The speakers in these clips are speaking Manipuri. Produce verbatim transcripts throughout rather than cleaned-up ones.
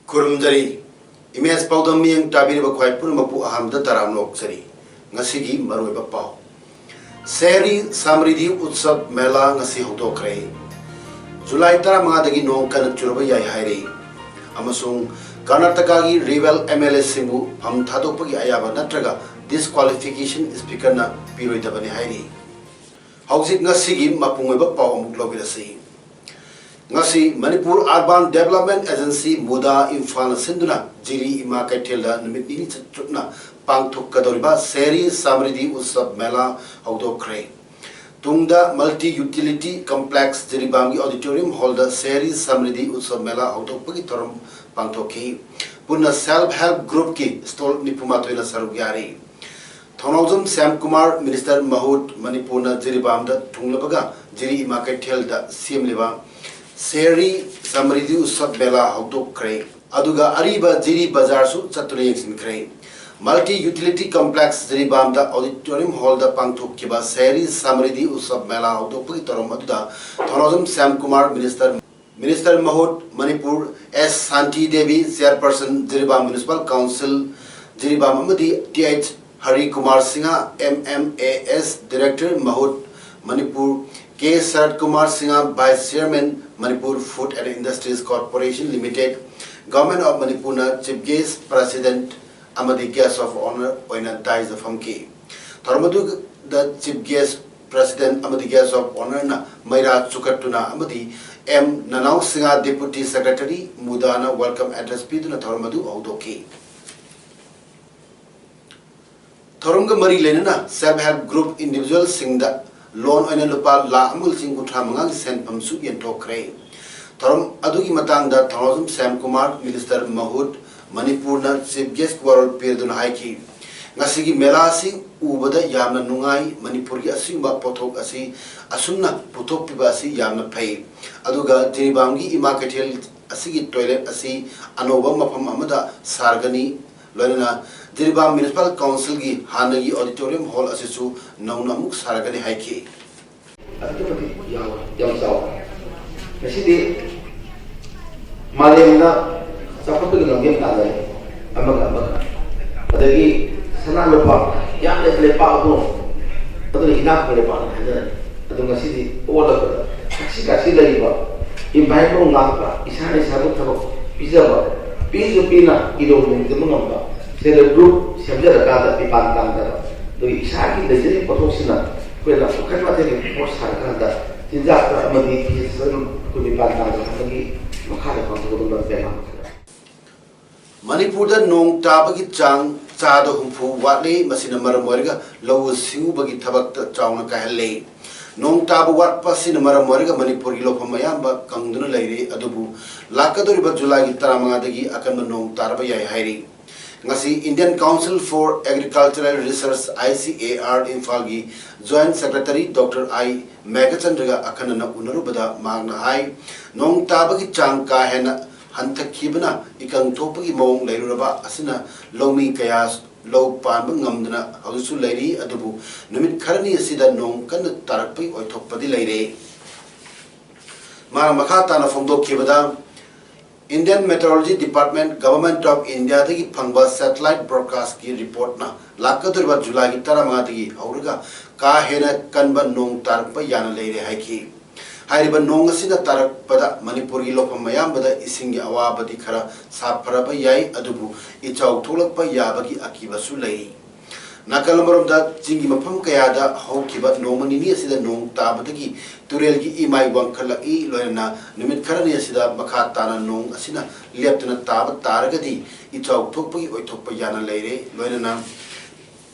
ꯈꯨꯔꯨꯝꯖꯔꯤ꯫ ꯏꯃꯦꯖ ꯄꯥꯎꯗꯝ ꯃꯤꯠꯌꯦꯡ ꯇꯥꯕꯤꯔꯤꯕ ꯈ꯭ꯋꯥꯏ ꯄꯨꯝꯅꯃꯛꯄꯨ ꯑꯍꯥꯟꯕꯗ ꯇꯔꯥꯝꯅ ꯑꯣꯛꯆꯔꯤ꯫ ꯉꯁꯤꯒꯤ ꯃꯔꯨꯑꯣꯏꯕ ꯄꯥꯎ꯫ ꯁꯦꯍꯔꯤ ꯁꯥꯃ꯭ꯔꯤꯗꯤ ꯎꯠꯁꯕ ꯃꯦꯂꯥ ꯉꯁꯤ ꯍꯧꯗꯣꯛꯈ꯭ꯔꯦ꯫ ꯖꯨꯂꯥꯏ ꯇꯔꯥꯃꯉꯥꯗꯒꯤ ꯅꯣꯡ ꯀꯟꯅ ꯆꯨꯔꯕ ꯌꯥꯏ ꯍꯥꯏꯔꯤ꯫ ꯑꯃꯁꯨꯡ ꯀꯔꯅꯥꯇꯀꯥꯒꯤ ꯔꯤꯕꯦꯜ ꯑꯦꯝ ꯑꯦꯜ ꯑꯦꯁꯤꯡꯕꯨ ꯐꯝ ꯊꯥꯗꯣꯛꯄꯒꯤ ꯑꯌꯥꯕ ꯅꯠꯇ꯭ꯔꯒ ꯗꯤꯁꯀ꯭ꯋꯥꯂꯤꯐꯤꯀꯦꯁꯟ ꯁ꯭ꯄꯤꯀꯔꯅ ꯄꯤꯔꯣꯏꯗꯕꯅꯤ ꯍꯥꯏꯔꯤ꯫ ꯍꯧꯖꯤꯛ ꯉꯁꯤꯒꯤ ꯃꯄꯨꯡ ꯑꯣꯏꯕ ꯄꯥꯎ ꯑꯃꯨꯛ ꯂꯧꯕꯤꯔꯁꯤ꯫ ꯉꯁꯤ ꯃꯅꯤꯄꯨꯔ ꯑꯔꯕꯥꯟ ꯗꯦꯕꯂꯞꯃꯦꯟ ꯑꯦꯖꯦꯟꯁꯤ, ꯃꯨꯗꯥ, ꯏꯝꯐꯥꯜꯅ ꯁꯤꯟꯗꯨꯅ ꯖꯤꯔꯤ ꯏꯃꯥ ꯀꯩꯊꯦꯜꯗ ꯅꯨꯃꯤꯠ ꯅꯤꯅꯤ ꯆꯨꯞꯅ ꯄꯥꯡꯊꯣꯛꯀꯗꯧꯔꯤꯕ ꯁꯦꯍꯔꯤ ꯁꯥꯃ꯭ꯔꯤꯗꯤ ꯎꯠꯁꯕ ꯃꯦꯂꯥ ꯍꯧꯗꯣꯛꯈ꯭ꯔꯦ꯫ ꯇꯨꯡꯗ ꯃꯜꯇꯤ ꯌꯨꯇꯤꯂꯤꯇꯤ ꯀꯝꯄ꯭ꯂꯦꯛꯁ ꯖꯤꯔꯤꯕꯥꯝꯒꯤ ꯑꯣꯗꯤꯇꯣꯔꯤꯌꯝ ꯍꯣꯜꯗ ꯁꯦꯍꯔꯤ ꯁꯥꯃ꯭ꯔꯤꯗꯤ ꯎꯠꯁꯕ ꯃꯦꯂꯥ ꯍꯧꯗꯣꯛꯄꯒꯤ ꯊꯧꯔꯝ ꯄꯥꯡꯊꯣꯛꯈꯤ꯫ ꯄꯨꯟꯅ ꯁꯦꯜꯐ ꯍꯦꯜꯞ ꯒ꯭ꯔꯨꯞꯀꯤ ꯁ꯭ꯇꯣꯜ ꯅꯤꯐꯨꯃꯥꯊꯣꯏꯅ ꯁꯔꯨꯛ ꯌꯥꯔꯤ꯫ ꯊꯧꯅꯥꯎꯖꯝ ꯁ꯭ꯌꯥꯝꯀꯨꯃꯥꯔ, ꯃꯤꯅꯤꯁꯇꯔ ꯃꯍꯨꯠ, ꯃꯅꯤꯄꯨꯔꯅ ꯖꯤꯔꯤꯕꯥꯝꯗ ꯊꯨꯡꯂꯕꯒ ꯖꯤꯔꯤ ꯏꯃꯥ ꯀꯩꯊꯦꯜꯗ ꯁꯦꯝꯂꯤꯕ ꯁꯦꯍꯔꯤ ꯁꯥꯃ꯭ꯔꯤꯗꯤ ꯎꯠꯁꯕ ꯃꯦꯂꯥ ꯍꯧꯗꯣꯛꯈ꯭ꯔꯦ꯫ ꯑꯗꯨꯒ ꯑꯔꯤꯕ ꯖꯤꯔꯤ ꯕꯖꯥꯔꯁꯨ ꯆꯠꯇꯨꯅ ꯌꯦꯡꯁꯤꯟꯈ꯭ꯔꯦ꯫ ꯃꯜꯇꯤ ꯌꯨꯇꯤꯂꯤꯇꯤ ꯀꯝꯄ꯭ꯂꯦꯛꯁ ꯖꯤꯔꯤꯕꯥꯝꯗ ꯑꯣꯗꯤꯇꯣꯔꯤꯌꯝ ꯍꯣꯜꯗ ꯄꯥꯡꯊꯣꯛꯈꯤꯕ ꯁꯦꯍꯔꯤ ꯁꯥꯃ꯭ꯔꯤꯗꯤ ꯎꯠꯁꯕ ꯃꯦꯂꯥ ꯍꯧꯗꯣꯛꯄꯒꯤ ꯊꯧꯔꯝ ꯑꯗꯨꯗ ꯊꯧꯅꯥꯎꯖꯝ ꯁ꯭ꯌꯥꯝꯀꯨꯃꯥꯔ, ꯃꯤꯅꯤꯁꯇꯔ ꯃꯤꯅꯤꯁꯇꯔ ꯃꯍꯨꯠ Manipur, S Shanti Devi, chairperson Jiribam municipal council Jiribam, ꯑꯃꯗꯤ T H Hari Kumar Singh, M M A S, director ꯃꯍꯨꯠ Manipur, K Sarat Kumar Singh, vice chairman Manipur food and industries corporation limited, government of ꯃꯅꯤꯄꯨꯔꯅ ꯆꯤꯐ ꯒꯦꯁ, ꯄ꯭ꯔꯦꯁꯤꯗꯦꯟꯠ ꯑꯃꯗꯤ ꯒꯦꯁ ꯑꯣꯐ ꯑꯣꯅꯔ ꯑꯣꯏꯅ ꯗꯥꯏꯁꯇ ꯐꯝꯈꯤ꯫ ꯊꯧꯔꯝ ꯑꯗꯨꯗ ꯆꯤꯐ ꯒꯦꯁ, ꯄ꯭ꯔꯦꯁꯤꯗꯦꯟꯠ ꯑꯃꯗꯤ ꯒꯦꯁ ꯑꯣꯐ ꯑꯣꯅꯔꯅ ꯃꯩꯔꯥ ꯆꯨꯈꯠꯇꯨꯅ ꯑꯃꯗꯤ M Nanao Singh, deputy secretary, ꯃꯨꯗꯥꯅ ꯋꯦꯜꯀꯝ ꯑꯦꯗ꯭ꯔꯦꯁ ꯄꯤꯗꯨꯅ ꯊꯧꯔꯝ ꯑꯗꯨ ꯍꯧꯗꯣꯛꯈꯤ꯫ ꯊꯧꯔꯝꯒ ꯃꯔꯤ ꯂꯩꯅꯅ ꯁꯦꯜꯐ ꯍꯦꯜꯞ ꯒ꯭ꯔꯨꯞ ꯏꯟꯗꯤꯚꯤꯖꯨꯋꯦꯜꯁꯤꯡꯗ ꯂꯣꯟ ꯑꯣꯏꯅ ꯂꯨꯄꯥ ꯂꯥꯈ ꯑꯃꯒ ꯂꯤꯁꯤꯡ ꯀꯨꯟꯊ꯭ꯔꯥ ꯃꯉꯥꯒꯤ ꯁꯦꯟꯐꯝꯁꯨ ꯌꯦꯟꯊꯣꯛꯈ꯭ꯔꯦ꯫ ꯊꯧꯔꯝ ꯑꯗꯨꯒꯤ ꯃꯇꯥꯡꯗ ꯊꯧꯅꯥꯎꯖꯝ ꯁ꯭ꯌꯥꯝ ꯀꯨꯃꯥꯔ, ꯃꯤꯅꯤꯁꯇꯔ ꯃꯍꯨꯠ, ꯃꯅꯤꯄꯨꯔꯅ ꯆꯤꯐ ꯒꯦꯁ꯭ꯠꯀꯤ ꯋꯥꯔꯣꯜ ꯄꯤꯔꯗꯨꯅ ꯍꯥꯏꯈꯤ, "ꯉꯁꯤꯒꯤ ꯃꯦꯂꯥ ꯑꯁꯤ ꯎꯕꯗ ꯌꯥꯝꯅ ꯅꯨꯡꯉꯥꯏ꯫ ꯃꯅꯤꯄꯨꯔꯒꯤ ꯑꯁꯤꯒꯨꯝꯕ ꯄꯣꯠꯊꯣꯛ ꯑꯁꯤ ꯑꯁꯨꯝꯅ ꯄꯨꯊꯣꯛꯄꯤꯕ ꯑꯁꯤ ꯌꯥꯝꯅ ꯐꯩ꯫ ꯑꯗꯨꯒ ꯖꯤꯔꯤꯕꯥꯝꯒꯤ ꯏꯃꯥ ꯀꯩꯊꯦꯜ ꯑꯁꯤꯒꯤ ꯇꯣꯏꯂꯦꯠ ꯑꯁꯤ ꯑꯅꯧꯕ ꯃꯐꯝ ꯑꯃꯗ ꯁꯥꯔꯒꯅꯤ꯫ ꯂꯣꯏꯅꯅ ꯖꯤꯔꯤꯕꯥꯝ ꯃ꯭ꯌꯨꯅꯤꯁꯤꯄꯥꯜ ꯀꯥꯎꯟꯁꯤꯜꯒꯤ ꯍꯥꯟꯅꯒꯤ ꯑꯣꯗꯤꯇꯣꯔꯤꯌꯝ ꯍꯣꯜ ꯑꯁꯤꯁꯨ ꯅꯧꯅ ꯑꯃꯨꯛ ꯁꯥꯔꯒꯅꯤ" ꯍꯥꯏꯈꯤ꯫ ꯑꯗꯨꯛꯀꯤ ꯃꯇꯤꯛ ꯌꯥꯎꯔꯦ, ꯌꯥꯝ ꯆꯥꯎꯔꯦ꯫ ꯉꯁꯤꯗꯤ ꯃꯥꯂꯦꯝꯗ ꯆꯥꯎꯈꯠꯄꯒꯤ ꯂꯝꯖꯦꯜ ꯇꯥꯟꯅꯔꯦ, ꯑꯃꯒ ꯑꯃꯒ꯫ ꯑꯗꯒꯤ ꯁꯅꯥ ꯂꯨꯄꯥ ꯌꯥꯝꯅ ꯂꯩꯄꯥꯛ ꯑꯗꯨ, ꯑꯗꯨꯅ ꯏꯅꯥꯛ ꯈꯨꯟꯕ ꯂꯩꯄꯥꯛꯅꯤ ꯍꯥꯏꯅꯔꯦ꯫ ꯑꯗꯨ ꯉꯁꯤꯗꯤ ꯑꯣꯜꯂꯛꯄꯗ ꯊꯛꯁꯤ ꯈꯥꯁꯤ ꯂꯩꯔꯤꯕ, environment ꯉꯥꯛꯄ, ꯏꯁꯥꯅ ꯏꯁꯥꯕꯨ ꯊꯕꯛ ꯄꯤꯖꯕ, ꯄꯤꯁꯨ ꯄꯤꯅ ꯏꯔꯣꯝ ꯂꯣꯝꯗꯕ ꯉꯝꯕ self help group ꯁꯦꯝꯖꯔꯀꯥꯟꯗ ꯃꯤꯄꯥꯟ ꯇꯥꯡꯗꯕ, ꯑꯗꯨꯒ ꯏꯁꯥꯒꯤ ꯂꯩꯖꯔꯤꯕ ꯄꯣꯠꯊꯣꯛꯁꯤꯅ ꯑꯩꯈꯣꯏꯅ ꯃꯈꯜ ꯃꯊꯦꯜꯒꯤ ꯄꯣꯠ ꯁꯥꯔꯀꯥꯟꯗ ꯆꯤꯟꯖꯥꯛꯇ ꯑꯃꯗꯤ ꯐꯤꯖꯦꯠ ꯆꯥꯛꯆꯥꯛ ꯑꯩꯈꯣꯏ ꯃꯤꯄꯥꯟ ꯇꯥꯡꯗꯕ ꯑꯃꯒꯤ ꯃꯈꯥꯗ ꯄꯥꯡꯊꯣꯛꯀꯗꯕ ꯀꯌꯥ ꯑꯃ ꯃꯅꯤꯄꯨꯔꯗ ꯅꯣꯡ ꯇꯥꯕꯒꯤ ꯆꯥꯡ ꯆꯥꯗ ꯍꯨꯝꯐꯨ ꯋꯥꯠꯂꯤ꯫ ꯃꯁꯤꯅ ꯃꯔꯝ ꯑꯣꯏꯔꯒ ꯂꯧꯎ ꯁꯤꯡꯎꯕꯒꯤ ꯊꯕꯛꯇ ꯆꯥꯎꯅ ꯀꯥꯏꯍꯜꯂꯦ꯫ ꯅꯣꯡ ꯇꯥꯕ ꯋꯥꯠꯄ ꯑꯁꯤꯅ ꯃꯔꯝ ꯑꯣꯏꯔꯒ ꯃꯅꯤꯄꯨꯔꯒꯤ ꯂꯧꯐꯝ ꯑꯌꯥꯝꯕ ꯀꯪꯗꯨꯅ ꯂꯩꯔꯦ꯫ ꯑꯗꯨꯕꯨ ꯂꯥꯛꯀꯗꯧꯔꯤꯕ ꯖꯨꯂꯥꯏꯒꯤ ꯇꯔꯥꯃꯉꯥꯗꯒꯤ ꯑꯀꯟꯕ ꯅꯣꯡ ꯇꯥꯔꯕ ꯌꯥꯏ ꯍꯥꯏꯔꯤ꯫ ꯉꯁꯤ Indian Council for Agricultural Research, I C A R, ꯏꯝꯐꯥꯜꯒꯤ ꯖꯣꯏꯟꯠ ꯁꯦꯀ꯭ꯔꯦꯇꯔꯤ ꯗꯣꯛꯇꯔ ꯑꯥꯏ ꯃꯦꯘꯆꯟꯗ꯭ꯔꯒ ꯑꯈꯟꯅꯅ ꯎꯅꯔꯨꯕꯗ ꯃꯍꯥꯛꯅ ꯍꯥꯏ, ꯅꯣꯡ ꯇꯥꯕꯒꯤ ꯆꯥꯡ ꯀꯥ ꯍꯦꯟꯅ ꯍꯟꯊꯈꯤꯕꯅ ꯏꯀꯪ ꯊꯣꯛꯄꯒꯤ ꯃꯑꯣꯡ ꯂꯩꯔꯨꯔꯕ ꯑꯁꯤꯅ ꯂꯧꯃꯤ ꯀꯌꯥ ꯂꯧ ꯄꯥꯟꯕ ꯉꯝꯗꯅ ꯍꯧꯖꯤꯛꯁꯨ ꯂꯩꯔꯤ꯫ ꯑꯗꯨꯕꯨ ꯅꯨꯃꯤꯠ ꯈꯔꯅꯤ ꯑꯁꯤꯗ ꯅꯣꯡ ꯀꯟꯅ ꯇꯥꯔꯛꯄꯒꯤ ꯑꯣꯏꯊꯣꯛꯄꯗꯤ ꯂꯩꯔꯦ꯫ ꯃꯍꯥꯛꯅ ꯃꯈꯥ ꯇꯥꯅ ꯐꯣꯡꯗꯣꯛꯈꯤꯕꯗ, Indian Meteorology Department, Government of India ꯗꯒꯤ ꯐꯪꯕ satellite broadcast ꯀꯤ report ꯅ ꯂꯥꯛꯀꯗꯧꯔꯤꯕ ꯖꯨꯂꯥꯏꯒꯤ ꯇꯔꯥꯃꯉꯥꯗꯒꯤ ꯍꯧꯔꯒ ꯀꯥ ꯍꯦꯟꯅ ꯀꯟꯕ ꯅꯣꯡ ꯇꯥꯔꯛꯄ ꯌꯥꯅ ꯂꯩꯔꯦ ꯍꯥꯏꯈꯤ꯫ ꯍꯥꯏꯔꯤꯕ ꯅꯣꯡ ꯑꯁꯤꯅ ꯇꯥꯔꯛꯄꯗ ꯃꯅꯤꯄꯨꯔꯒꯤ ꯂꯧꯐꯝ ꯑꯌꯥꯝꯕꯗ ꯏꯁꯤꯡꯒꯤ ꯑꯋꯥꯕꯗꯤ ꯈꯔ ꯁꯥꯐꯔꯕ ꯌꯥꯏ, ꯑꯗꯨꯕꯨ ꯏꯆꯥꯎ ꯊꯣꯛꯂꯛꯄ ꯌꯥꯕꯒꯤ ꯑꯀꯤꯕꯁꯨ ꯂꯩꯔꯤ꯫ ꯅꯥꯀꯜ ꯑꯃꯔꯣꯝꯗ, ꯆꯤꯡꯒꯤ ꯃꯐꯝ ꯀꯌꯥꯗ ꯍꯧꯈꯤꯕ ꯅꯣꯡꯃ ꯅꯤꯅꯤ ꯑꯁꯤꯗ ꯅꯣꯡ ꯇꯥꯕꯗꯒꯤ ꯇꯨꯔꯦꯜꯒꯤ ꯏꯃꯥꯏ ꯋꯥꯡꯈꯠꯂꯛꯏ꯫ ꯂꯣꯏꯅꯅ ꯅꯨꯃꯤꯠ ꯈꯔꯅꯤ ꯑꯁꯤꯗ ꯃꯈꯥ ꯇꯥꯅ ꯅꯣꯡ ꯑꯁꯤꯅ ꯂꯦꯞꯇꯅ ꯇꯥꯕ ꯇꯥꯔꯒꯗꯤ ꯏꯆꯥꯎ ꯊꯣꯛꯄꯒꯤ ꯑꯣꯏꯊꯣꯛꯄ ꯌꯥꯅ ꯂꯩꯔꯦ꯫ ꯂꯣꯏꯅꯅ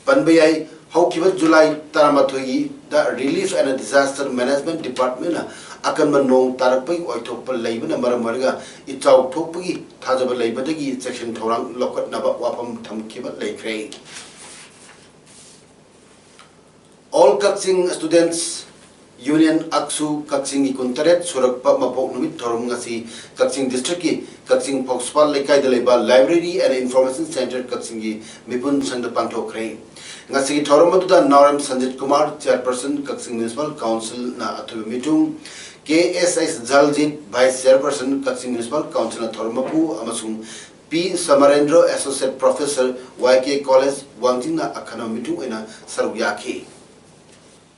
ꯄꯟꯕ ꯌꯥꯏ, ꯍꯧꯈꯤꯕ ꯖꯨꯂꯥꯏ ꯇꯔꯥꯃꯥꯊꯣꯏꯗ Relief and Disaster Management Department ꯅ ꯑꯀꯟꯕ ꯅꯣꯡ ꯇꯥꯔꯛꯄꯒꯤ ꯑꯣꯏꯊꯣꯛꯄ ꯂꯩꯕꯅ ꯃꯔꯝ ꯑꯣꯏꯔꯒ ꯏꯆꯥꯎ ꯊꯣꯛꯄꯒꯤ ꯊꯥꯖꯕ ꯂꯩꯕꯗꯒꯤ ꯆꯦꯛꯁꯤꯟ ꯊꯧꯔꯥꯡ ꯂꯧꯈꯠꯅꯕ ꯋꯥꯐꯝ ꯊꯝꯈꯤꯕ ꯂꯩꯈ꯭ꯔꯦ꯫ All Kakching Students Union, ꯑꯛꯁꯨ, ꯀꯛꯆꯤꯡꯒꯤ ꯀꯨꯟꯇꯔꯦꯠ ꯁꯨꯔꯛꯄ ꯃꯄꯣꯛ ꯅꯨꯃꯤꯠ ꯊꯧꯔꯝ ꯉꯁꯤ ꯀꯛꯆꯤꯡ ꯗꯤꯁꯇ꯭ꯔꯤꯛꯀꯤ ꯀꯛꯆꯤꯡ ꯐꯧꯁꯄꯥꯜ ꯂꯩꯀꯥꯏꯗ ꯂꯩꯕ Library and Information Centre ꯀꯛꯆꯤꯡꯒꯤ ꯃꯤꯄꯨꯟ ꯁꯪꯗ ꯄꯥꯡꯊꯣꯛꯈ꯭ꯔꯦ꯫ ꯉꯁꯤꯒꯤ ꯊꯧꯔꯝ ꯑꯗꯨꯗ ꯅꯥꯎꯔꯦꯝ ꯁꯟꯖꯤꯠ ꯀꯨꯃꯥꯔ, Chairperson, ꯀꯛꯆꯤꯡ Municipal Councilꯅ ꯑꯊꯣꯏꯕ ꯃꯤꯊꯨꯡ, ꯀꯦ ꯑꯦꯁ ꯑꯩꯁ ꯖꯜꯖꯤꯠ, Vice Chairperson, ꯀꯛꯆꯤꯡ Municipal Councilꯅ ꯊꯧꯔꯝ ꯃꯄꯨ, ꯑꯃꯁꯨꯡ ꯄꯤ ꯁꯃꯔꯦꯟꯗ꯭ꯔꯣ, Associate Professor, ꯋꯥꯏ ꯀꯦ College, ꯋꯥꯡꯖꯤꯡꯅ ꯑꯈꯟꯅꯕ ꯃꯤꯊꯨꯡ ꯑꯣꯏꯅ ꯁꯔꯨꯛ ꯌꯥꯈꯤ꯫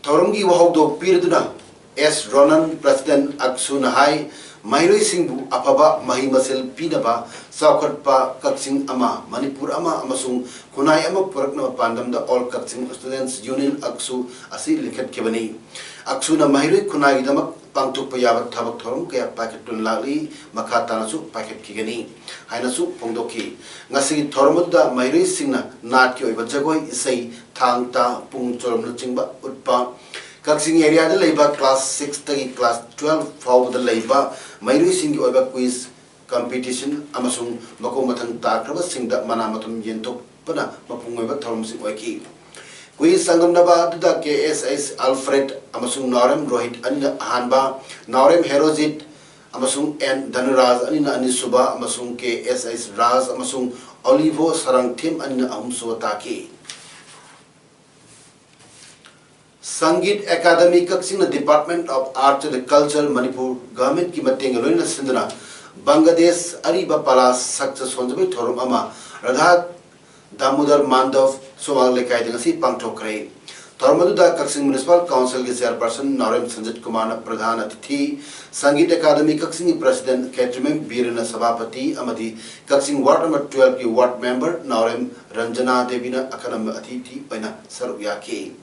ꯊꯧꯔꯝꯒꯤ ꯋꯥꯍꯧꯗꯣꯛ ꯄꯤꯔꯗꯨꯅ ꯑꯦꯁ ꯔꯣꯅꯟ, President ꯑꯛꯁꯨꯅ ꯍꯥꯏ, ꯃꯍꯩꯔꯣꯏꯁꯤꯡꯕꯨ ꯑꯐꯕ ꯃꯍꯩ ꯃꯁꯤꯡ ꯄꯤꯅꯕ, ꯆꯥꯎꯈꯠꯄ ꯀꯛꯆꯤꯡ ꯑꯃ, ꯃꯅꯤꯄꯨꯔ ꯑꯃ ꯑꯃꯁꯨꯡ ꯈꯨꯟꯅꯥꯏ ꯑꯃ ꯄꯨꯔꯛꯅꯕ ꯄꯥꯟꯗꯝꯗ All Kakching Students Union, ꯑꯛꯁꯨ, ꯑꯁꯤ ꯂꯤꯡꯈꯠꯈꯤꯕꯅꯤ꯫ ꯑꯛꯁꯨꯅ ꯃꯍꯩꯔꯣꯏ ꯈꯨꯟꯅꯥꯏꯒꯤꯗꯃꯛ ꯄꯥꯡꯊꯣꯛꯄ ꯌꯥꯕ ꯊꯕꯛ ꯊꯧꯔꯝ ꯀꯌꯥ ꯄꯥꯏꯈꯠꯇꯨꯅ ꯂꯥꯛꯂꯤ, ꯃꯈꯥ ꯇꯥꯅꯁꯨ ꯄꯥꯏꯈꯠꯈꯤꯒꯅꯤ ꯍꯥꯏꯅꯁꯨ ꯐꯣꯡꯗꯣꯛꯈꯤ꯫ ꯉꯁꯤꯒꯤ ꯊꯧꯔꯝ ꯑꯗꯨꯗ ꯃꯍꯩꯔꯣꯏꯁꯤꯡꯅ ꯅꯥꯠꯀꯤ ꯑꯣꯏꯕ ꯖꯒꯣꯏ, ꯏꯁꯩ, ꯊꯥꯡ ꯇꯥ, ꯄꯨꯡ ꯆꯣꯔꯝꯅꯆꯤꯡꯕ ꯎꯠꯄ, ꯀꯛꯆꯤꯡ ꯑꯦꯔꯤꯌꯥꯗ ꯂꯩꯕ class sixꯇꯒꯤ class twelve ꯐꯥꯎꯕꯗ ꯂꯩꯕ ꯃꯍꯩꯔꯣꯏꯁꯤꯡꯒꯤ ꯑꯣꯏꯕ quiz competition ꯑꯃꯁꯨꯡ ꯃꯈꯣꯡ ꯃꯊꯪ ꯇꯥꯈ꯭ꯔꯕꯁꯤꯡꯗ ꯃꯅꯥ ꯃꯊꯨꯝ ꯌꯦꯟꯊꯣꯛꯄꯅ ꯃꯄꯨꯡ ꯑꯣꯏꯕ ꯊꯧꯔꯝꯁꯤꯡ ꯑꯣꯏꯈꯤ꯫ Quiz ꯆꯥꯡꯗꯝꯅꯕ ꯑꯗꯨꯗ ꯀꯦ ꯑꯦꯁ ꯑꯩꯁ ꯑꯜꯐ꯭ꯔꯦꯗ ꯑꯃꯁꯨꯡ ꯅꯥꯎꯔꯦꯝ ꯔꯣꯍꯤꯠ ꯑꯅꯤꯅ ꯑꯍꯥꯟꯕ, ꯅꯥꯎꯔꯦꯝ ꯍꯦꯔꯣꯖꯤꯠ ꯑꯃꯁꯨꯡ ꯑꯦꯟ ꯙꯅꯔꯥꯖ ꯑꯅꯤꯅ ꯑꯅꯤꯁꯨꯕ, ꯑꯃꯁꯨꯡ ꯀꯦ ꯑꯦꯁ ꯑꯩꯁ ꯔꯥꯖ ꯑꯃꯁꯨꯡ ꯑꯣꯂꯤꯚꯣ ꯁꯔꯥꯡꯊꯦꯝ ꯑꯅꯤꯅ ꯑꯍꯨꯝꯁꯨꯕ ꯇꯥꯈꯤ꯫ ꯁꯪꯒꯤꯠ ꯑꯦꯀꯥꯗꯃꯤ ꯀꯛꯆꯤꯡꯅ Department of Arts and Culture, Manipur ꯒꯚꯔꯟꯃꯦꯟꯠꯀꯤ ꯃꯇꯦꯡꯒ ꯂꯣꯏꯅꯅ ꯁꯤꯟꯗꯨꯅ ꯕꯪꯒ꯭ꯂꯥꯗꯦꯁ ꯑꯔꯤꯕ ꯄꯂꯥ ꯁꯛꯆ ꯁꯣꯟꯖꯕꯒꯤ ꯊꯧꯔꯝ ꯑꯃ ꯔꯥꯙꯥ ꯗꯥꯃꯣꯗꯔ ꯃꯥꯟꯗꯕ ꯁꯨꯃꯥꯡ ꯂꯩꯀꯥꯏꯗ ꯉꯁꯤ ꯄꯥꯡꯊꯣꯛꯈ꯭ꯔꯦ꯫ ꯊꯧꯔꯝ ꯑꯗꯨꯗ ꯀꯛꯆꯤꯡ Municipal Councilꯒꯤ Chairperson ꯅꯥꯎꯔꯦꯝ ꯁꯟꯖꯤꯠ ꯀꯨꯃꯥꯔꯅ ꯄ꯭ꯔꯙꯥꯟ ꯑꯇꯤꯊꯤ, ꯁꯪꯒꯤꯠ ꯑꯦꯀꯥꯗꯃꯤ ꯀꯛꯆꯤꯡꯒꯤ President ꯈꯦꯇ꯭ꯔꯤꯃꯌꯨꯝ ꯕꯤꯔꯦꯟꯅ ꯁꯚꯥꯄꯇꯤ ꯑꯃꯗꯤ ꯀꯛꯆꯤꯡ Ward number twelveꯀꯤ Ward Member ꯅꯥꯎꯔꯦꯝ ꯔꯟꯖꯅꯥ ꯗꯦꯕꯤꯅ ꯑꯈꯟꯅꯕ ꯑꯇꯤꯊꯤ ꯑꯣꯏꯅ ꯁꯔꯨꯛ ꯌꯥꯈꯤ꯫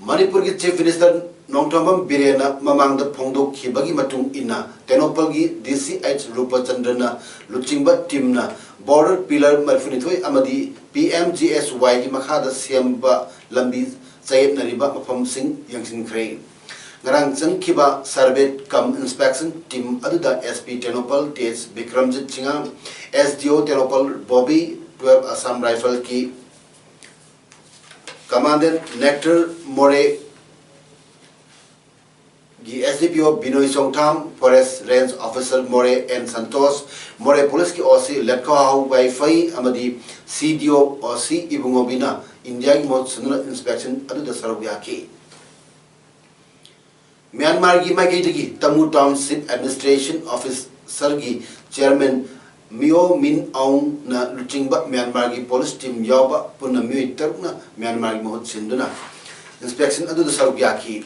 ꯃꯅꯤꯄꯨꯔꯒꯤ Chief Minister ꯅꯣꯡꯊꯣꯝꯕꯝ ꯕꯤꯔꯦꯟꯅ ꯃꯃꯥꯡꯗ ꯐꯣꯡꯗꯣꯛꯈꯤꯕꯒꯤ ꯃꯇꯨꯡ ꯏꯟꯅ, ꯇꯦꯡꯅꯧꯄꯜꯒꯤ ꯗꯤ ꯁꯤ ꯑꯩꯆ ꯔꯨꯄꯆꯟꯗ꯭ꯔꯅ ꯂꯨꯆꯤꯡꯕ teamꯅ border pillar ꯃꯔꯤꯐꯨꯅꯤꯊꯣꯏ ꯑꯃꯗꯤ ꯄꯤ ꯑꯦꯝ ꯖꯤ ꯑꯦꯁ ꯋꯥꯏꯒꯤ ꯃꯈꯥꯗ ꯁꯦꯝꯕ ꯂꯝꯕꯤ ꯆꯌꯦꯠꯅꯔꯤꯕ ꯃꯐꯝꯁꯤꯡ ꯌꯦꯡꯁꯤꯟꯈ꯭ꯔꯦ꯫ ꯉꯔꯥꯡ ꯆꯪꯈꯤꯕ survey cum inspection team ꯑꯗꯨꯗ SP Tengnoupal ꯇꯦꯖ Bikramjit Singh, SDO Tengnoupal Bobby, twelve Assam Riflesꯀꯤ Commandant Nectar ꯃꯣꯔꯦ, ꯒꯤ SDPO ꯕꯤꯅꯣꯏ ꯆꯣꯡꯊꯥꯝ, Forest Range Officer ꯃꯣꯔꯦ ꯑꯦꯟ ꯁꯟꯇꯣꯁ, ꯃꯣꯔꯦ Policeꯀꯤ OC ꯂꯦꯠꯈꯣꯍꯥꯎ ꯋꯥꯏꯐꯩ ꯑꯃꯗꯤ CDO OC ꯏꯕꯨꯡꯉꯣꯕꯤꯅ ꯏꯟꯗꯤꯌꯥꯒꯤ ꯃꯍꯨꯠ ꯁꯤꯟꯗꯨꯅ inspection ꯑꯗꯨꯗ ꯁꯔꯨꯛ ꯌꯥꯈꯤ꯫ ꯃ꯭ꯌꯥꯟꯃꯥꯔꯒꯤ ꯃꯥꯏꯀꯩꯗꯒꯤ ꯇꯃꯨ Township Administration Officerꯒꯤ Chairman ꯃꯤꯑꯣ ꯃꯤꯟ ꯑꯥꯎꯡꯅ ꯂꯨꯆꯤꯡꯕ ꯃ꯭ꯌꯥꯟꯃꯥꯔꯒꯤ police team ꯌꯥꯎꯕ ꯄꯨꯟꯅ ꯃꯤꯑꯣꯏ ꯇꯔꯨꯛꯅ ꯃ꯭ꯌꯥꯟꯃꯥꯔꯒꯤ ꯃꯍꯨꯠ ꯁꯤꯟꯗꯨꯅ inspection ꯑꯗꯨꯗ ꯁꯔꯨꯛ ꯌꯥꯈꯤ꯫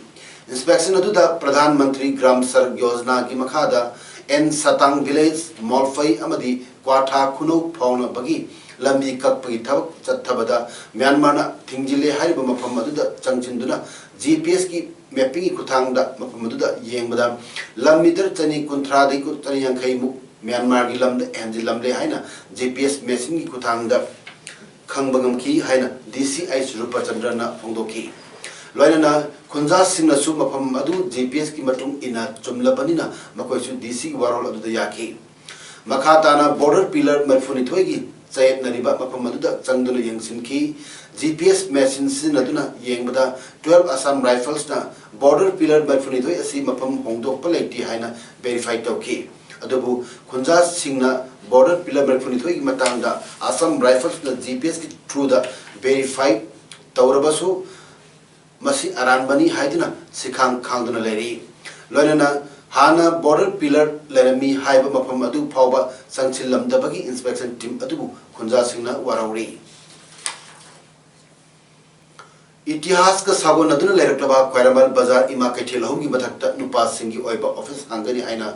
Inspection ꯑꯗꯨꯗ ꯄ꯭ꯔꯙꯥꯟ ꯃꯟꯇ꯭ꯔꯤ ꯒ꯭ꯔꯥꯝ ꯁꯔꯛ ꯌꯣꯖꯅꯥꯒꯤ ꯃꯈꯥꯗ ꯑꯦꯟ ꯁꯇꯥꯡ village, ꯃꯣꯜꯐꯩ ꯑꯃꯗꯤ ꯀ꯭ꯋꯥꯊꯥ ꯈꯨꯅꯧ ꯐꯥꯎꯅꯕꯒꯤ ꯂꯝꯕꯤ ꯀꯛꯄꯒꯤ ꯊꯕꯛ ꯆꯠꯊꯕꯗ ꯃ꯭ꯌꯥꯟꯃꯥꯔꯅ ꯊꯤꯡꯖꯤꯜꯂꯦ ꯍꯥꯏꯔꯤꯕ ꯃꯐꯝ ꯑꯗꯨꯗ ꯆꯪꯁꯤꯟꯗꯨꯅ GPSꯀꯤ mappingꯒꯤ ꯈꯨꯠꯊꯥꯡꯗ ꯃꯐꯝ ꯑꯗꯨꯗ ꯌꯦꯡꯕꯗ ꯂꯝ meter ꯆꯅꯤ ꯀꯨꯟꯊ꯭ꯔꯥꯗꯒꯤ ꯆꯅꯤ ꯌꯥꯡꯈꯩꯃꯨꯛ ꯃ꯭ꯌꯥꯟꯃꯥꯔꯒꯤ ꯂꯝꯗ ꯍꯦꯟꯖꯤꯜꯂꯝꯂꯦ ꯍꯥꯏꯅ GPS machineꯒꯤ ꯈꯨꯠꯊꯥꯡꯗ ꯈꯪꯕ ꯉꯝꯈꯤ ꯍꯥꯏꯅ DCH ꯔꯨꯄꯆꯟꯗ꯭ꯔꯅ ꯐꯣꯡꯗꯣꯛꯈꯤ꯫ ꯂꯣꯏꯅꯅ ꯈꯨꯟꯖꯥꯁꯤꯡꯅꯁꯨ ꯃꯐꯝ ꯑꯗꯨ GPSꯀꯤ ꯃꯇꯨꯡ ꯏꯟꯅ ꯆꯨꯝꯂꯕꯅꯤꯅ ꯃꯈꯣꯏꯁꯨ DCꯒꯤ ꯋꯥꯔꯣꯜ ꯑꯗꯨꯗ ꯌꯥꯈꯤ꯫ ꯃꯈꯥ ꯇꯥꯅ border pillar ꯃꯔꯤꯐꯨꯅꯤꯊꯣꯏꯒꯤ ꯆꯌꯦꯠꯅꯔꯤꯕ ꯃꯐꯝ ꯑꯗꯨꯗ ꯆꯪꯗꯨꯅ ꯌꯦꯡꯁꯤꯟꯈꯤ꯫ GPS machine ꯁꯤꯖꯤꯟꯅꯗꯨꯅ ꯌꯦꯡꯕꯗ twelve Assam Riflesꯅ border pillar ꯃꯔꯤꯐꯨꯅꯤꯊꯣꯏ ꯑꯁꯤ ꯃꯐꯝ ꯍꯣꯡꯗꯣꯛꯄ ꯂꯩꯇꯦ ꯍꯥꯏꯅ verify ꯇꯧꯈꯤ꯫ ꯑꯗꯨꯕꯨ ꯈꯨꯟꯖꯥꯁꯤꯡꯅ border pillar ꯃꯔꯤꯐꯨꯅꯤꯊꯣꯏꯒꯤ ꯃꯇꯥꯡꯗ Assam Riflesꯅ GPSꯀꯤ throughꯗ verify ꯇꯧꯔꯕꯁꯨ ꯃꯁꯤ ꯑꯔꯥꯟꯕꯅꯤ ꯍꯥꯏꯗꯨꯅ ꯁꯤꯈꯥꯡ ꯈꯥꯡꯗꯨꯅ ꯂꯩꯔꯤ꯫ ꯂꯣꯏꯅꯅ ꯍꯥꯟꯅ border pillar ꯂꯩꯔꯝꯃꯤ ꯍꯥꯏꯕ ꯃꯐꯝ ꯑꯗꯨ ꯐꯥꯎꯕ ꯆꯪꯁꯤꯜꯂꯝꯗꯕꯒꯤ inspection team ꯑꯗꯨꯕꯨ ꯈꯨꯟꯖꯥꯁꯤꯡꯅ ꯋꯥꯔꯧꯔꯤ꯫ ꯏꯇꯤꯍꯥꯁꯀ ꯁꯥꯒꯣꯟꯅꯗꯨꯅ ꯂꯩꯔꯛꯂꯕ ꯈ꯭ꯋꯥꯏꯔꯝꯕꯟ ꯕꯖꯥꯔ ꯏꯃꯥ ꯀꯩꯊꯦꯜ ꯑꯍꯨꯝꯒꯤ ꯃꯊꯛꯇ ꯅꯨꯄꯥꯁꯤꯡꯒꯤ ꯑꯣꯏꯕ office ꯍꯥꯡꯒꯅꯤ ꯍꯥꯏꯅ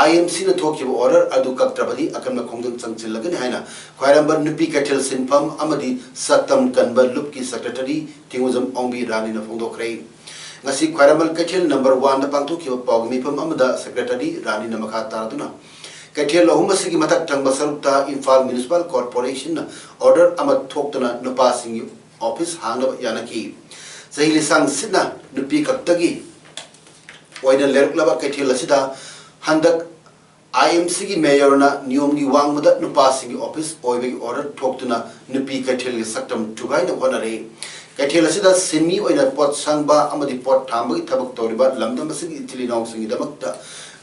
IMCꯅ ꯊꯣꯛꯈꯤꯕ order ꯑꯗꯨ ꯀꯛꯇ꯭ꯔꯕꯗꯤ ꯑꯀꯟꯕ ꯈꯣꯡꯖꯪ ꯆꯪꯁꯤꯜꯂꯒꯅꯤ ꯍꯥꯏꯅ ꯈ꯭ꯋꯥꯏꯔꯝꯕꯟ ꯅꯨꯄꯤ ꯀꯩꯊꯦꯜ ꯁꯤꯟꯐꯝ ꯑꯃꯗꯤ ꯁꯛꯇꯝ ꯀꯟꯕ ꯂꯨꯞꯀꯤ secretary ꯊꯤꯡꯉꯨꯖꯝ ꯑꯣꯡꯕꯤ ꯔꯥꯅꯤꯅ ꯐꯣꯡꯗꯣꯛꯈ꯭ꯔꯦ꯫ ꯉꯁꯤ ꯈ꯭ꯋꯥꯏꯔꯝꯕꯟ ꯀꯩꯊꯦꯜ number oneꯗ ꯄꯥꯡꯊꯣꯛꯈꯤꯕ ꯄꯥꯎꯒꯤ ꯃꯤꯐꯝ ꯑꯃꯗ secretary ꯔꯥꯅꯤꯅ ꯃꯈꯥ ꯇꯥꯔꯗꯨꯅ, ꯀꯩꯊꯦꯜ ꯑꯍꯨꯝ ꯑꯁꯤꯒꯤ ꯃꯊꯛ ꯊꯪꯕ ꯁꯔꯨꯛꯇ ꯏꯝꯐꯥꯜ Municipal Corporationꯅ order ꯑꯃ ꯊꯣꯛꯇꯨꯅ ꯅꯨꯄꯥꯁꯤꯡꯒꯤ office ꯍꯥꯡꯅꯕ ꯌꯥꯅꯈꯤ꯫ ꯆꯍꯤ ꯂꯤꯁꯥꯡ ꯁꯤꯠꯅ ꯅꯨꯄꯤ ꯈꯛꯇꯒꯤ ꯑꯣꯏꯅ ꯂꯩꯔꯛꯂꯕ ꯀꯩꯊꯦꯜ ꯑꯁꯤꯗ ꯍꯟꯗꯛ ꯑꯥꯏ ꯑꯦꯝ ꯁꯤꯒꯤ ꯃꯦꯌꯔꯅ ꯅꯤꯌꯣꯝꯒꯤ ꯋꯥꯡꯃꯗ ꯅꯨꯄꯥꯁꯤꯡꯒꯤ ꯑꯣꯐꯤꯁ ꯑꯣꯏꯕꯒꯤ ꯑꯣꯔꯗꯔ ꯊꯣꯛꯇꯨꯅ ꯅꯨꯄꯤ ꯀꯩꯊꯦꯜꯒꯤ ꯁꯛꯇꯝ ꯊꯨꯒꯥꯏꯅꯕ ꯍꯣꯠꯅꯔꯦ꯫ ꯀꯩꯊꯦꯜ ꯑꯁꯤꯗ ꯁꯤꯟꯃꯤ ꯑꯣꯏꯅ ꯄꯣꯠ ꯁꯪꯕ ꯑꯃꯗꯤ ꯄꯣꯠ ꯊꯥꯡꯕꯒꯤ ꯊꯕꯛ ꯇꯧꯔꯤꯕ ꯂꯝꯗꯝ ꯑꯁꯤꯒꯤ ꯏꯆꯤꯜ ꯏꯅꯥꯎꯁꯤꯡꯒꯤꯗꯃꯛꯇ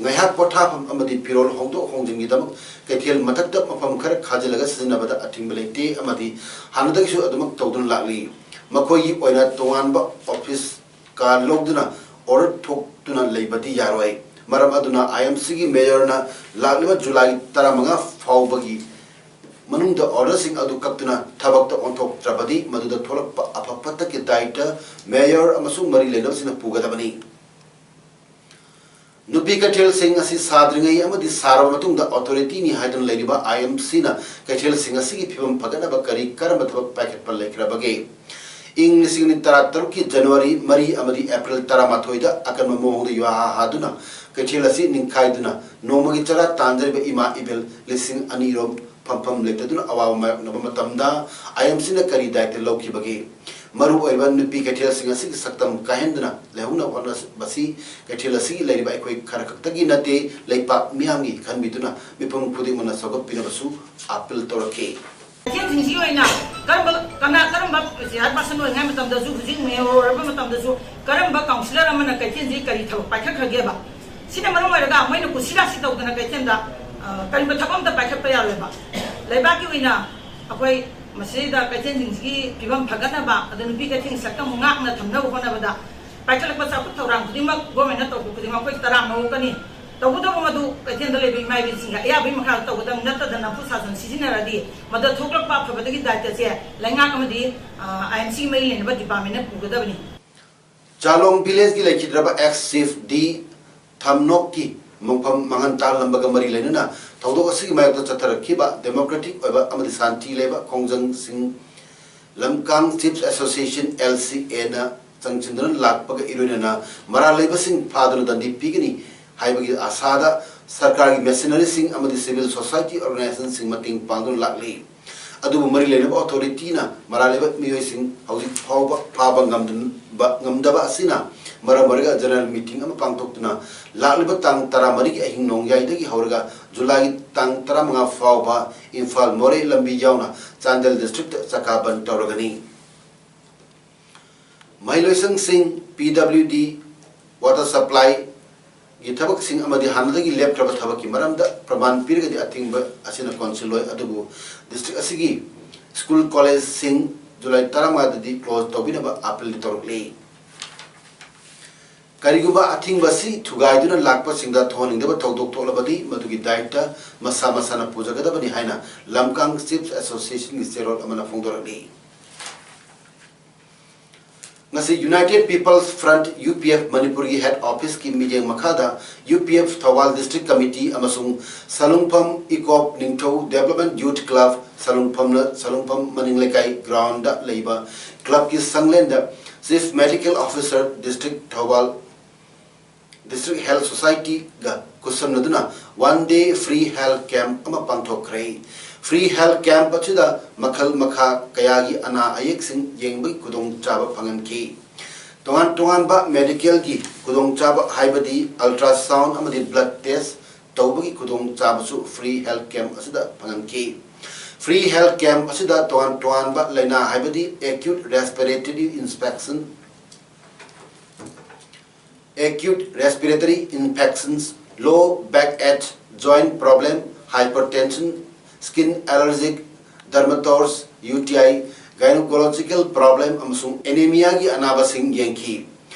ꯉꯥꯏꯍꯥꯛ ꯄꯣꯊꯥꯐꯝ ꯑꯃꯗꯤ ꯐꯤꯔꯣꯜ ꯍꯣꯡꯗꯣꯛ ꯍꯣꯡꯖꯤꯟꯒꯤꯗꯃꯛ ꯀꯩꯊꯦꯜ ꯃꯊꯛꯇ ꯃꯐꯝ ꯈꯔ ꯈꯥꯖꯤꯜꯂꯒ ꯁꯤꯖꯤꯟꯅꯕꯗ ꯑꯊꯤꯡꯕ ꯂꯩꯇꯦ ꯑꯃꯗꯤ ꯍꯥꯟꯅꯗꯒꯤꯁꯨ ꯑꯗꯨꯃꯛ ꯇꯧꯗꯨꯅ ꯂꯥꯛꯂꯤ꯫ ꯃꯈꯣꯏꯒꯤ ꯑꯣꯏꯅ ꯇꯣꯉꯥꯟꯕ ꯑꯣꯐꯤꯁ ꯀꯥ ꯂꯧꯗꯨꯅ ꯑꯣꯔꯗꯔ ꯊꯣꯛꯇꯨꯅ ꯂꯩꯕꯗꯤ ꯌꯥꯔꯣꯏ꯫ ꯃꯔꯝ ꯑꯗꯨꯅ ꯑꯥꯏ ꯑꯦꯝ ꯁꯤꯒꯤ ꯃꯦꯌꯔꯅ ꯂꯥꯛꯂꯤꯕ ꯖꯨꯂꯥꯏ ꯇꯔꯥꯃꯉꯥ ꯐꯥꯎꯕꯒꯤ ꯃꯅꯨꯡꯗ ꯑꯣꯔꯗꯔꯁꯤꯡ ꯑꯗꯨ ꯀꯛꯇꯨꯅ ꯊꯕꯛꯇ ꯑꯣꯟꯊꯣꯛꯇ꯭ꯔꯕꯗꯤ ꯃꯗꯨꯗ ꯊꯣꯛꯂꯛꯄ ꯑꯐ ꯐꯠꯇꯒꯤ ꯗꯥꯏꯇ ꯃꯦꯌꯔ ꯑꯃꯁꯨꯡ ꯃꯔꯤ ꯂꯩꯅꯕꯁꯤꯡꯅ ꯄꯨꯒꯗꯕꯅꯤ꯫ ꯅꯨꯄꯤ ꯀꯩꯊꯦꯜꯁꯤꯡ ꯑꯁꯤ ꯁꯥꯗ꯭ꯔꯤꯉꯩ ꯑꯃꯗꯤ ꯁꯥꯔꯕ ꯃꯇꯨꯡꯗ ꯑꯣꯊꯣꯔꯤꯇꯤꯅꯤ ꯍꯥꯏꯗꯨꯅ ꯂꯩꯔꯤꯕ ꯑꯥꯏ ꯑꯦꯝ ꯁꯤꯅ ꯀꯩꯊꯦꯜꯁꯤꯡ ꯑꯁꯤꯒꯤ ꯐꯤꯕꯝ ꯐꯒꯠꯅꯕ ꯀꯔꯤ ꯀꯔꯝꯕ ꯊꯕꯛ ꯄꯥꯏꯈꯠꯄ ꯂꯩꯈ꯭ꯔꯕꯒꯦ? ꯏꯪ ꯂꯤꯁꯤꯡ ꯑꯅꯤ ꯇꯔꯥꯇꯔꯨꯛꯀꯤ ꯖꯅꯋꯥꯔꯤ ꯃꯔꯤ ꯑꯃꯗꯤ ꯑꯦꯄ꯭ꯔꯤꯜ ꯇꯔꯥꯃꯥꯊꯣꯏꯗ ꯑꯀꯟꯕ ꯃꯑꯣꯡꯗ ꯌꯨꯍꯥ ꯍꯥꯗꯨꯅ ꯀꯩꯊꯦꯜ ꯑꯁꯤ ꯅꯤꯡꯈꯥꯏꯗꯨꯅ ꯅꯣꯡꯃꯒꯤ ꯆꯔꯥ ꯇꯥꯟꯖꯔꯤꯕ ꯏꯃꯥ ꯏꯕꯦꯜ ꯂꯤꯁꯤꯡ ꯑꯅꯤꯔꯣꯝ ꯐꯝꯐꯝ ꯂꯩꯇꯗꯨꯅ ꯑꯋꯥꯕ ꯃꯥꯌꯣꯛꯅꯕ ꯃꯇꯝꯗ ꯑꯥꯏ ꯑꯦꯝ ꯁꯤꯅ ꯀꯔꯤ ꯗꯥꯏꯇ ꯂꯧꯈꯤꯕꯒꯦ? ꯃꯔꯨꯑꯣꯏꯕ ꯅꯨꯄꯤ ꯀꯩꯊꯦꯜꯁꯤꯡ ꯑꯁꯤꯒꯤ ꯁꯛꯇꯝ ꯀꯥꯏꯍꯟꯗꯨꯅ ꯂꯩꯍꯧꯅꯕ ꯍꯣꯠꯅꯕꯁꯤ ꯀꯩꯊꯦꯜ ꯑꯁꯤꯒꯤ ꯂꯩꯔꯤꯕ ꯑꯩꯈꯣꯏ ꯈꯔ ꯈꯛꯇꯒꯤ ꯅꯠꯇꯦ, ꯂꯩꯄꯥꯛ ꯃꯤꯌꯥꯝꯒꯤ ꯈꯟꯕꯤꯗꯨꯅ ꯃꯤꯄꯨꯝ ꯈꯨꯗꯤꯡꯃꯛꯅ ꯆꯥꯎꯈꯠꯄꯤꯅꯕꯁꯨ ꯑꯥꯄꯤꯜ ꯇꯧꯔꯛꯈꯤ꯫ ꯀꯩꯊꯦꯜꯁꯤꯡꯁꯤꯒꯤ ꯑꯣꯏꯅ ꯀꯔꯝꯕ, ꯀꯅꯥ, ꯀꯔꯝꯕ ꯆꯤꯌꯥꯔ ꯄꯥꯔꯁꯟ ꯑꯣꯏꯔꯤꯉꯩ ꯃꯇꯝꯗꯁꯨ, ꯍꯧꯖꯤꯛ ꯃꯦꯌꯔ ꯑꯣꯏꯔꯕ ꯃꯇꯝꯗꯁꯨ ꯀꯔꯝꯕ ꯀꯥꯎꯟꯁꯤꯂꯔ ꯑꯃꯅ ꯀꯩꯊꯦꯜꯁꯤ ꯀꯔꯤ ꯊꯕꯛ ꯄꯥꯏꯈꯠꯈ꯭ꯔꯒꯦꯕ? ꯁꯤꯅ ꯃꯔꯝ ꯑꯣꯏꯔꯒ ꯃꯣꯏꯅ ꯀꯨꯁꯤꯔꯥꯁꯤ ꯇꯧꯗꯅ ꯀꯩꯊꯦꯜꯗ, ꯑ, ꯀꯔꯤꯒꯨꯝꯕ ꯊꯕꯛ ꯑꯝꯇ ꯄꯥꯏꯈꯠꯄ ꯌꯥꯔꯣꯏꯕ꯫ ꯂꯩꯕꯥꯛꯀꯤ ꯑꯣꯏꯅ ꯑꯩꯈꯣꯏ ꯃꯁꯤꯗ ꯀꯩꯊꯦꯜꯁꯤꯡꯁꯤꯒꯤ ꯐꯤꯕꯝ ꯐꯒꯠꯅꯕ, ꯑꯗ ꯅꯨꯄꯤ ꯀꯩꯊꯦꯜꯒꯤ ꯁꯛꯇꯝ ꯉꯥꯛꯅ ꯊꯝꯅꯕ ꯍꯣꯠꯅꯕꯗ ꯄꯥꯏꯈꯠꯂꯛꯄ ꯆꯥꯎꯈꯠ ꯊꯧꯔꯥꯡ ꯈꯨꯗꯤꯡꯃꯛ, ꯒꯣꯔꯃꯦꯟꯅ ꯇꯧꯕ ꯈꯨꯗꯤꯡꯃꯛ ꯑꯩꯈꯣꯏ ꯇꯔꯥꯝꯅ ꯑꯣꯛꯀꯅꯤ꯫ ꯇꯧꯕꯇꯕꯨ ꯃꯗꯨ ꯀꯩꯊꯦꯜꯗ ꯂꯩꯕ ꯏꯃꯥ ꯏꯕꯦꯟꯁꯤꯡꯒ ꯑꯌꯥꯕꯒꯤ ꯃꯈꯥꯗ ꯇꯧꯒꯗꯕꯅꯤ, ꯅꯠꯇꯗꯅ ꯅꯝꯐꯨ ꯁꯥꯖꯟ ꯁꯤꯖꯤꯟꯅꯔꯗꯤ ꯃꯗꯨꯗ ꯊꯣꯛꯂꯛꯄ ꯑꯐꯕꯗꯒꯤ ꯗꯥꯏꯇꯁꯦ ꯂꯩꯉꯥꯛ ꯑꯃꯗꯤ, ꯑ, ꯑꯥꯏ ꯑꯦꯝ ꯁꯤꯒꯤ ꯃꯔꯤ ꯂꯩꯅꯕ ꯗꯤꯄꯥꯔꯠꯃꯦꯟꯅ ꯄꯨꯒꯗꯕꯅꯤ꯫ ꯆꯥꯂꯣꯡ ꯚꯤꯂꯦꯖꯀꯤ ꯂꯩꯈꯤꯗ꯭ꯔꯕ ꯑꯦꯛꯁ ꯆꯤꯐ ꯗꯤ ꯊꯝꯅꯣꯛꯀꯤ ꯃꯣꯡꯐꯝ ꯃꯥꯡꯍꯟ ꯇꯥꯛꯂꯝꯕꯒ ꯃꯔꯤ ꯂꯩꯅꯅ ꯊꯧꯗꯣꯛ ꯑꯁꯤꯒꯤ ꯃꯥꯌꯣꯛꯇ ꯆꯠꯊꯔꯛꯈꯤꯕ ꯗꯦꯃꯣꯀ꯭ꯔꯦꯇꯤꯛ ꯑꯣꯏꯕ ꯑꯃꯗꯤ ꯁꯥꯟꯇꯤ ꯂꯩꯕ ꯈꯣꯡꯖꯪꯁꯤꯡ ꯂꯝꯀꯥꯡ ꯆꯤꯐ ꯑꯦꯁꯣꯁꯤꯌꯦꯁꯟ, ꯑꯦꯜ ꯁꯤ ꯑꯦꯅ ꯆꯪꯁꯤꯟꯗꯨꯅ ꯂꯥꯛꯄꯒ ꯏꯔꯣꯏꯅꯅ ꯃꯔꯥꯜ ꯂꯩꯕꯁꯤꯡ ꯐꯥꯗꯨꯅ ꯗꯟꯗꯤ ꯄꯤꯒꯅꯤ ꯍꯥꯏꯕꯒꯤ ꯑꯥꯁꯥꯗ ꯁꯔꯀꯥꯔꯒꯤ ꯃꯦꯁꯤꯅꯔꯤꯁꯤꯡ ꯑꯃꯗꯤ ꯁꯤꯚꯤꯜ ꯁꯣꯁꯥꯏꯇꯤ ꯑꯣꯔꯒꯅꯥꯏꯖꯦꯁꯟꯁꯤꯡ ꯃꯇꯦꯡ ꯄꯥꯡꯗꯨꯅ ꯂꯥꯛꯂꯤ꯫ ꯑꯗꯨꯕꯨ ꯃꯔꯤ ꯂꯩꯅꯕ ꯑꯣꯊꯣꯔꯤꯇꯤꯅ ꯃꯔꯥꯜ ꯂꯩꯕ ꯃꯤꯑꯣꯏꯁꯤꯡ ꯍꯧꯖꯤꯛ ꯐꯥꯎꯕ ꯐꯥꯕ ꯉꯝꯗꯨꯅ ꯉꯝꯗꯕ ꯑꯁꯤꯅ ꯃꯔꯝ ꯑꯣꯏꯔꯒ general meeting ꯑꯃ ꯄꯥꯡꯊꯣꯛꯇꯨꯅ ꯂꯥꯛꯂꯤꯕ ꯇꯥꯡ ꯇꯔꯥꯃꯔꯤꯒꯤ ꯑꯍꯤꯡ ꯅꯣꯡꯌꯥꯏꯗꯒꯤ ꯍꯧꯔꯒ ꯖꯨꯂꯥꯏꯒꯤ ꯇꯥꯡ ꯇꯔꯥꯃꯉꯥ ꯐꯥꯎꯕ ꯏꯝꯐꯥꯜ ꯃꯣꯔꯦ ꯂꯝꯕꯤ ꯌꯥꯎꯅ ꯆꯥꯟꯗꯦꯜ district ꯆꯀꯥ ꯕꯟ ꯇꯧꯔꯒꯅꯤ꯫ ꯃꯍꯩꯂꯣꯏꯁꯪꯁꯤꯡ, P W D, water supply ꯒꯤ ꯊꯕꯛꯁꯤꯡ ꯑꯃꯗꯤ ꯍꯥꯟꯅꯗꯒꯤ ꯂꯦꯞꯈ꯭ꯔꯕ ꯊꯕꯛꯀꯤ ꯃꯔꯝꯗ ꯄ꯭ꯔꯃꯥꯟ ꯄꯤꯔꯒꯗꯤ ꯑꯊꯤꯡꯕ ꯑꯁꯤꯅ ꯀꯣꯟꯁꯤꯜꯂꯣꯏ, ꯑꯗꯨꯕꯨ district ꯑꯁꯤꯒꯤ school collegeꯁꯤꯡ ꯖꯨꯂꯥꯏ ꯇꯔꯥꯃꯉꯥꯗꯗꯤ close ꯇꯧꯕꯤꯅꯕ appeal ꯇꯧꯔꯛꯂꯤ꯫ ꯀꯔꯤꯒꯨꯝꯕ ꯑꯊꯤꯡꯕ ꯑꯁꯤ ꯊꯨꯒꯥꯏꯗꯨꯅ ꯂꯥꯛꯄꯁꯤꯡꯗ ꯊꯣꯛꯍꯟꯅꯤꯡꯗꯕ ꯊꯧꯗꯣꯛ ꯊꯣꯛꯂꯕꯗꯤ ꯃꯗꯨꯒꯤ ꯗꯥꯏꯇ ꯃꯁꯥ ꯃꯁꯥꯅ ꯄꯨꯖꯒꯗꯕꯅꯤ ꯍꯥꯏꯅ ꯂꯝꯀꯥꯡ Chiefs Associationꯒꯤ ꯆꯦꯔꯣꯜ ꯑꯃꯅ ꯐꯣꯡꯗꯣꯔꯛꯂꯤ꯫ ꯉꯁꯤ United People's Front, U P F, ꯃꯅꯤꯄꯨꯔꯒꯤ head officeꯀꯤ ꯃꯤꯠꯌꯦꯡ ꯃꯈꯥꯗ U P F Thoubal District Committee ꯑꯃꯁꯨꯡ ꯁꯂꯨꯡꯐꯝ ꯏꯀꯣꯞ ꯅꯤꯡꯊꯧ Development Youth Club ꯁꯂꯨꯡꯐꯝꯅ ꯁꯂꯨꯡꯐꯝ ꯃꯅꯤꯡ ꯂꯩꯀꯥꯏ groundꯗ ꯂꯩꯕ clubꯀꯤ ꯁꯪꯂꯦꯟꯗ Chief Medical Officer, District Thoubal District Health Societyꯒ ꯈꯨꯠꯁꯝꯅꯗꯨꯅ one day free health camp ꯑꯃ ꯄꯥꯡꯊꯣꯛꯈ꯭ꯔꯦ꯫ Free health camp ꯑꯁꯤꯗ ꯃꯈꯜ ꯃꯈꯥ ꯀꯌꯥꯒꯤ ꯑꯅꯥ ꯑꯌꯦꯛꯁꯤꯡ ꯌꯦꯡꯕꯒꯤ ꯈꯨꯗꯣꯡꯆꯥꯕ ꯐꯪꯍꯟꯈꯤ꯫ ꯇꯣꯉꯥꯟ ꯇꯣꯉꯥꯟꯕ medicalꯒꯤ ꯈꯨꯗꯣꯡꯆꯥꯕ ꯍꯥꯏꯕꯗꯤ ultrasound ꯑꯃꯗꯤ blood test ꯇꯧꯕꯒꯤ ꯈꯨꯗꯣꯡꯆꯥꯕꯁꯨ free health camp ꯑꯁꯤꯗ ꯐꯪꯍꯟꯈꯤ꯫ Free health camp ꯑꯁꯤꯗ ꯇꯣꯉꯥꯟ ꯇꯣꯉꯥꯟꯕ ꯂꯥꯏꯅꯥ ꯍꯥꯏꯕꯗꯤ acute respiratory infection, acute respiratory infections, low back ache, joint problem, hypertension, skin allergic, dermatoses, U T I, gynecological problem ꯑꯃꯁꯨꯡ anemiaꯒꯤ ꯑꯅꯥꯕꯁꯤꯡ ꯌꯦꯡꯈꯤ꯫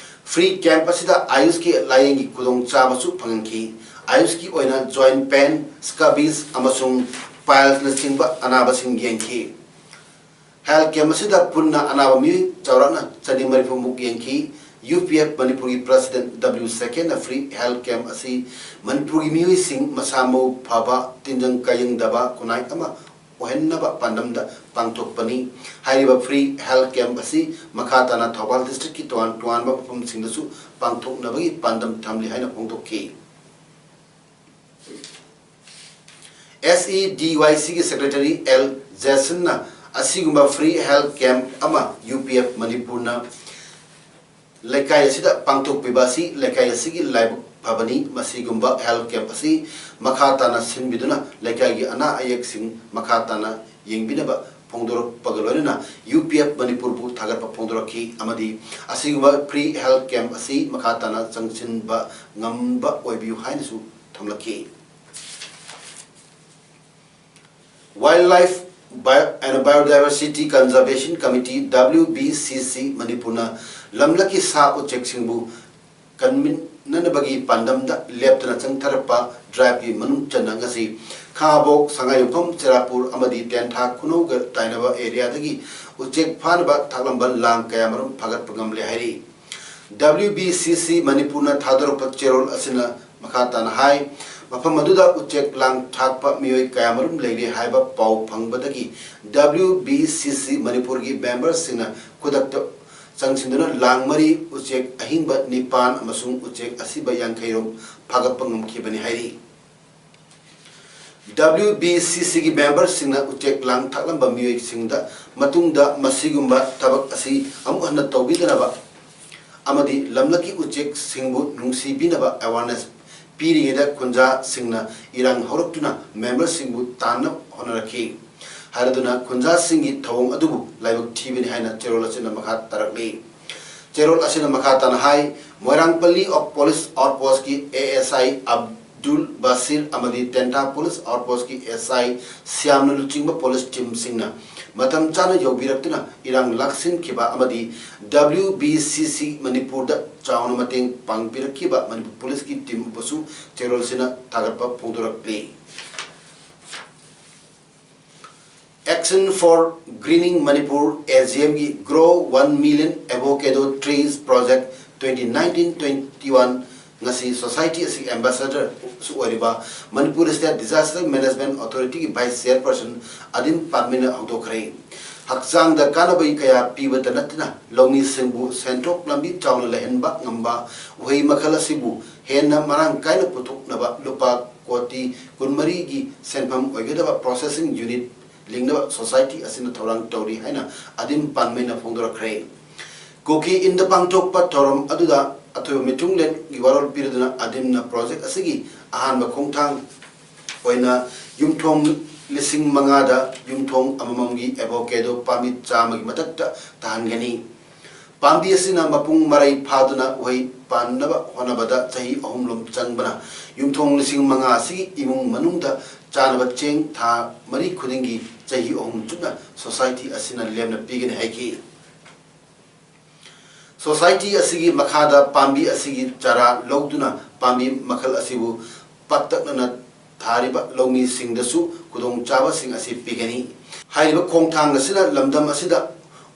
Free camp ꯑꯁꯤꯗ ꯑꯥꯌꯨꯁꯀꯤ ꯂꯥꯌꯦꯡꯒꯤ ꯈꯨꯗꯣꯡꯆꯥꯕꯁꯨ ꯐꯪꯍꯟꯈꯤ꯫ ꯑꯥꯌꯨꯁꯀꯤ ꯑꯣꯏꯅ joint pain, scabies ꯑꯃꯁꯨꯡ pilesꯅꯆꯤꯡꯕ ꯑꯅꯥꯕꯁꯤꯡ ꯌꯦꯡꯈꯤ꯫ Health camp ꯑꯁꯤꯗ ꯄꯨꯟꯅ ꯑꯅꯥꯕ ꯃꯤꯑꯣꯏ ꯆꯥꯎꯔꯥꯛꯅ ꯆꯅꯤ ꯃꯔꯤꯐꯨ ꯃꯨꯛ ꯌꯦꯡꯈꯤ꯫ U P F ꯃꯅꯤꯄꯨꯔꯒꯤ President W ꯁꯦꯀꯦꯟꯅ free health camp ꯑꯁꯤ ꯃꯅꯤꯄꯨꯔꯒꯤ ꯃꯤꯑꯣꯏꯁꯤꯡ ꯃꯁꯥ ꯃꯎ ꯐꯕ, ꯇꯤꯟꯖꯪ ꯀꯥꯏꯖꯪꯗꯕ ꯈꯨꯟꯅꯥꯏ ꯑꯃ ꯑꯣꯏꯍꯟꯅꯕ ꯄꯥꯟꯗꯝꯗ ꯄꯥꯡꯊꯣꯛꯄꯅꯤ꯫ ꯍꯥꯏꯔꯤꯕ free health camp ꯑꯁꯤ ꯃꯈꯥ ꯇꯥꯅ ꯊꯧꯕꯥꯜ districtꯀꯤ ꯇꯣꯉꯥꯟ ꯇꯣꯉꯥꯟꯕ ꯃꯐꯝꯁꯤꯡꯗꯁꯨ ꯄꯥꯡꯊꯣꯛꯅꯕꯒꯤ ꯄꯥꯟꯗꯝ ꯊꯝꯂꯤ ꯍꯥꯏꯅ ꯐꯣꯡꯗꯣꯛꯈꯤ꯫ S E D Y Cꯒꯤ Secretary L ꯖꯦꯁꯟꯅ ꯑꯁꯤꯒꯨꯝꯕ free health camp ꯑꯃ U P F ꯃꯅꯤꯄꯨꯔꯅ ꯂꯩꯀꯥꯏ ꯑꯁꯤꯗ ꯄꯥꯡꯊꯣꯛꯄꯤꯕ ꯑꯁꯤ ꯂꯩꯀꯥꯏ ꯑꯁꯤꯒꯤ ꯂꯥꯏꯕꯛ ꯐꯕꯅꯤ꯫ ꯃꯁꯤꯒꯨꯝꯕ health camp ꯑꯁꯤ ꯃꯈꯥ ꯇꯥꯅ ꯁꯤꯟꯕꯤꯗꯨꯅ ꯂꯩꯀꯥꯏꯒꯤ ꯑꯅꯥ ꯑꯌꯦꯛꯁꯤꯡ ꯃꯈꯥ ꯇꯥꯅ ꯌꯦꯡꯕꯤꯅꯕ ꯐꯣꯡꯗꯣꯔꯛꯄꯒ ꯂꯣꯏꯅꯅ ꯌꯨ ꯄꯤ ꯑꯦꯐ ꯃꯅꯤꯄꯨꯔꯕꯨ ꯊꯥꯒꯠꯄ ꯐꯣꯡꯗꯣꯔꯛꯈꯤ ꯑꯃꯗꯤ ꯑꯁꯤꯒꯨꯝꯕ free health camp ꯑꯁꯤ ꯃꯈꯥ ꯇꯥꯅ ꯆꯪꯁꯤꯟꯕ ꯉꯝꯕ ꯑꯣꯏꯕꯤꯌꯨ ꯍꯥꯏꯅꯁꯨ ꯊꯝꯂꯛꯈꯤ꯫ Wildlife Bio- and Biodiversity Conservation Committee, W B C C, ꯃꯅꯤꯄꯨꯔꯅ ꯂꯝꯂꯛꯀꯤ ꯁꯥ ꯎꯆꯦꯛꯁꯤꯡꯕꯨ ꯀꯟꯃꯤꯟꯅꯅꯕꯒꯤ ꯄꯥꯟꯗꯝꯗ ꯂꯦꯞꯇꯅ ꯆꯪꯊꯔꯛꯄ driveꯀꯤ ꯃꯅꯨꯡ ꯆꯟꯅ ꯉꯁꯤ ꯈꯥꯉꯕꯣꯛ, ꯁꯉꯥꯏꯌꯨꯝꯐꯝ, ꯆꯦꯔꯥꯄꯨꯔ ꯑꯃꯗꯤ ꯇꯦꯟꯊꯥ ꯈꯨꯅꯧꯒ ꯇꯥꯏꯅꯕ areaꯗꯒꯤ ꯎꯆꯦꯛ ꯐꯥꯅꯕ ꯊꯥꯛꯂꯝꯕ ꯂꯥꯡ ꯀꯌꯥꯃꯔꯨꯝ ꯐꯥꯒꯠꯄ ꯉꯝꯂꯦ ꯍꯥꯏꯔꯤ꯫ W B C C ꯃꯅꯤꯄꯨꯔꯅ ꯊꯥꯗꯣꯔꯛꯄ ꯆꯦꯔꯣꯜ ꯑꯁꯤꯅ ꯃꯈꯥ ꯇꯥꯅ ꯍꯥꯏ, ꯃꯐꯝ ꯑꯗꯨꯗ ꯎꯆꯦꯛ ꯂꯥꯡ ꯊꯥꯛꯄ ꯃꯤꯑꯣꯏ ꯀꯌꯥꯃꯔꯨꯝ ꯂꯩꯔꯦ ꯍꯥꯏꯕ ꯄꯥꯎ ꯐꯪꯕꯗꯒꯤ W B C C ꯃꯅꯤꯄꯨꯔꯒꯤ memberꯁꯤꯡꯅ ꯈꯨꯗꯛꯇ ꯆꯪꯁꯤꯟꯗꯨꯅ ꯂꯥꯡ ꯃꯔꯤ, ꯎꯆꯦꯛ ꯑꯍꯤꯡꯕ ꯅꯤꯄꯥꯟ ꯑꯃꯁꯨꯡ ꯎꯆꯦꯛ ꯑꯁꯤꯕ ꯌꯥꯡꯈꯩ ꯔꯣꯝ ꯐꯥꯒꯠꯄ ꯉꯝꯈꯤꯕꯅꯤ ꯍꯥꯏꯔꯤ꯫ W B C Cꯒꯤ memberꯁꯤꯡꯅ ꯎꯆꯦꯛ ꯂꯥꯡ ꯊꯥꯛꯂꯝꯕ ꯃꯤꯑꯣꯏꯁꯤꯡꯗ ꯃꯇꯨꯡꯗ ꯃꯁꯤꯒꯨꯝꯕ ꯊꯕꯛ ꯑꯁꯤ ꯑꯃꯨꯛ ꯍꯟꯅ ꯇꯧꯕꯤꯗꯅꯕ ꯑꯃꯗꯤ ꯂꯝꯂꯛꯀꯤ ꯎꯆꯦꯛꯁꯤꯡꯕꯨ ꯅꯨꯡꯁꯤꯕꯤꯅꯕ awareness ꯄꯤꯔꯤꯉꯩꯗ ꯈꯨꯟꯖꯥꯁꯤꯡꯅ ꯏꯔꯥꯡ ꯍꯧꯔꯛꯇꯨꯅ memberꯁꯤꯡꯕꯨ ꯇꯥꯟꯅꯕ ꯍꯣꯠꯅꯔꯛꯈꯤ꯫ ꯍꯥꯏꯔꯗꯨꯅ ꯈꯨꯟꯖꯥꯁꯤꯡꯒꯤ ꯊꯧꯑꯣꯡ ꯑꯗꯨꯕꯨ ꯂꯥꯏꯕꯛ ꯊꯤꯕꯅꯤ ꯍꯥꯏꯅ ꯆꯦꯔꯣꯜ ꯑꯁꯤꯅ ꯃꯈꯥ ꯇꯥꯔꯛꯂꯤ꯫ ꯆꯦꯔꯣꯜ ꯑꯁꯤꯅ ꯃꯈꯥ ꯇꯥꯅ ꯍꯥꯏ, ꯃꯣꯏꯔꯥꯡꯄꯜꯂꯤ ꯑꯣ-, police outpostꯀꯤ A S I Abdul ꯕꯥꯁꯤꯔ ꯑꯃꯗꯤ ꯇꯦꯟꯊꯥ police outpostꯀꯤ S I ꯁ꯭ꯌꯥꯝꯅ ꯂꯨꯆꯤꯡꯕ police teamꯁꯤꯡꯅ ꯃꯇꯝ ꯆꯥꯅ ꯌꯧꯕꯤꯔꯛꯇꯨꯅ ꯏꯔꯥꯡ ꯂꯥꯛꯁꯤꯟꯈꯤꯕ ꯑꯃꯗꯤ W B C C ꯃꯅꯤꯄꯨꯔꯗ ꯆꯥꯎꯅ ꯃꯇꯦꯡ ꯄꯥꯡꯕꯤꯔꯛꯈꯤꯕ ꯃꯅꯤꯄꯨꯔ policeꯀꯤ team ꯕꯨꯁꯨ ꯆꯦꯔꯣꯜꯁꯤꯅ ꯊꯥꯒꯠꯄ ꯐꯣꯡꯗꯣꯔꯛꯂꯤ꯫ Action for Greening Manipur, AGMꯒꯤ Grow One Million Avocado Trees Project twenty nineteen twenty-one ꯉꯁꯤ society ꯑꯁꯤꯒꯤ ambassadorꯁꯨ ꯑꯣꯏꯔꯤꯕ Manipur State Disaster Management Authorityꯒꯤ vice chairperson ꯑꯗꯤꯝ ꯄꯥꯟꯃꯤꯅ ꯍꯧꯗꯣꯛꯈ꯭ꯔꯦ꯫ ꯍꯛꯆꯥꯡꯗ ꯀꯥꯟꯅꯕ ꯀꯌꯥ ꯄꯤꯕꯇ ꯅꯠꯇꯅ ꯂꯧꯃꯤꯁꯤꯡꯕꯨ ꯁꯦꯟꯊꯣꯛ ꯂꯝꯕꯤ ꯆꯥꯎꯅ ꯂꯩꯍꯟꯕ ꯉꯝꯕ ꯎꯍꯩ ꯃꯈꯜ ꯑꯁꯤꯕꯨ ꯍꯦꯟꯅ ꯃꯔꯥꯡ ꯀꯥꯏꯅ ꯄꯨꯊꯣꯛꯅꯕ ꯂꯨꯄꯥ ꯀꯣꯇꯤ ꯀꯨꯟꯃꯔꯤꯒꯤ ꯁꯦꯟꯐꯝ ꯑꯣꯏꯒꯗꯕ processing unit ꯂꯤꯡꯅꯕ society ꯑꯁꯤꯅ ꯊꯧꯔꯥꯡ ꯇꯧꯔꯤ ꯍꯥꯏꯅ ꯑꯗꯤꯝ ꯄꯥꯟꯃꯩꯅ ꯐꯣꯡꯗꯣꯔꯛꯈ꯭ꯔꯦ꯫ ꯀꯨꯀꯤ ꯏꯟꯗ ꯄꯥꯡꯊꯣꯛꯄ ꯊꯧꯔꯝ ꯑꯗꯨꯗ ꯑꯊꯣꯏꯕ ꯃꯤꯊꯨꯡꯂꯦꯟꯒꯤ ꯋꯥꯔꯣꯜ ꯄꯤꯔꯗꯨꯅ ꯑꯗꯤꯝꯅ ꯄ꯭ꯔꯣꯖꯦꯛ ꯑꯁꯤꯒꯤ ꯑꯍꯥꯟꯕ ꯈꯣꯡꯊꯥꯡ ꯑꯣꯏꯅ ꯌꯨꯝꯊꯣꯡ ꯂꯤꯁꯤꯡ ꯃꯉꯥꯗ ꯌꯨꯝꯊꯣꯡ ꯑꯃꯃꯝꯒꯤ ꯑꯦꯚꯣꯀꯦꯗꯣ ꯄꯥꯝꯕꯤ ꯆꯥꯝꯃꯒꯤ ꯃꯊꯛꯇ ꯊꯥꯍꯟꯒꯅꯤ꯫ ꯄꯥꯝꯕꯤ ꯑꯁꯤꯅ ꯃꯄꯨꯡ ꯃꯔꯩ ꯐꯥꯗꯨꯅ ꯎꯍꯩ ꯄꯥꯟꯅꯕ ꯍꯣꯠꯅꯕꯗ ꯆꯍꯤ ꯑꯍꯨꯝꯂꯣꯝ ꯆꯪꯕꯅ ꯌꯨꯝꯊꯣꯡ ꯂꯤꯁꯤꯡ ꯃꯉꯥ ꯑꯁꯤꯒꯤ ꯏꯃꯨꯡ ꯃꯅꯨꯡꯗ ꯆꯥꯅꯕ ꯆꯦꯡ ꯊꯥ ꯃꯔꯤ ꯈꯨꯗꯤꯡꯒꯤ ꯆꯍꯤ ꯑꯍꯨꯝ ꯆꯨꯞꯅ ꯁꯣꯁꯥꯏꯇꯤ ꯑꯁꯤꯅ ꯂꯦꯝꯅ ꯄꯤꯒꯅꯤ ꯍꯥꯏꯈꯤ꯫ ꯁꯣꯁꯥꯏꯇꯤ ꯑꯁꯤꯒꯤ ꯃꯈꯥꯗ ꯄꯥꯝꯕꯤ ꯑꯁꯤꯒꯤ ꯆꯥꯔꯥ ꯂꯧꯗꯨꯅ ꯄꯥꯝꯕꯤ ꯃꯈꯜ ꯑꯁꯤꯕꯨ ꯄꯥꯛꯇꯛꯅꯅ ꯊꯥꯔꯤꯕ ꯂꯧꯃꯤꯁꯤꯡꯗꯁꯨ ꯈꯨꯗꯣꯡꯆꯥꯕꯁꯤꯡ ꯑꯁꯤ ꯄꯤꯒꯅꯤ꯫ ꯍꯥꯏꯔꯤꯕ ꯈꯣꯡꯊꯥꯡ ꯑꯁꯤꯅ ꯂꯝꯗꯝ ꯑꯁꯤꯗ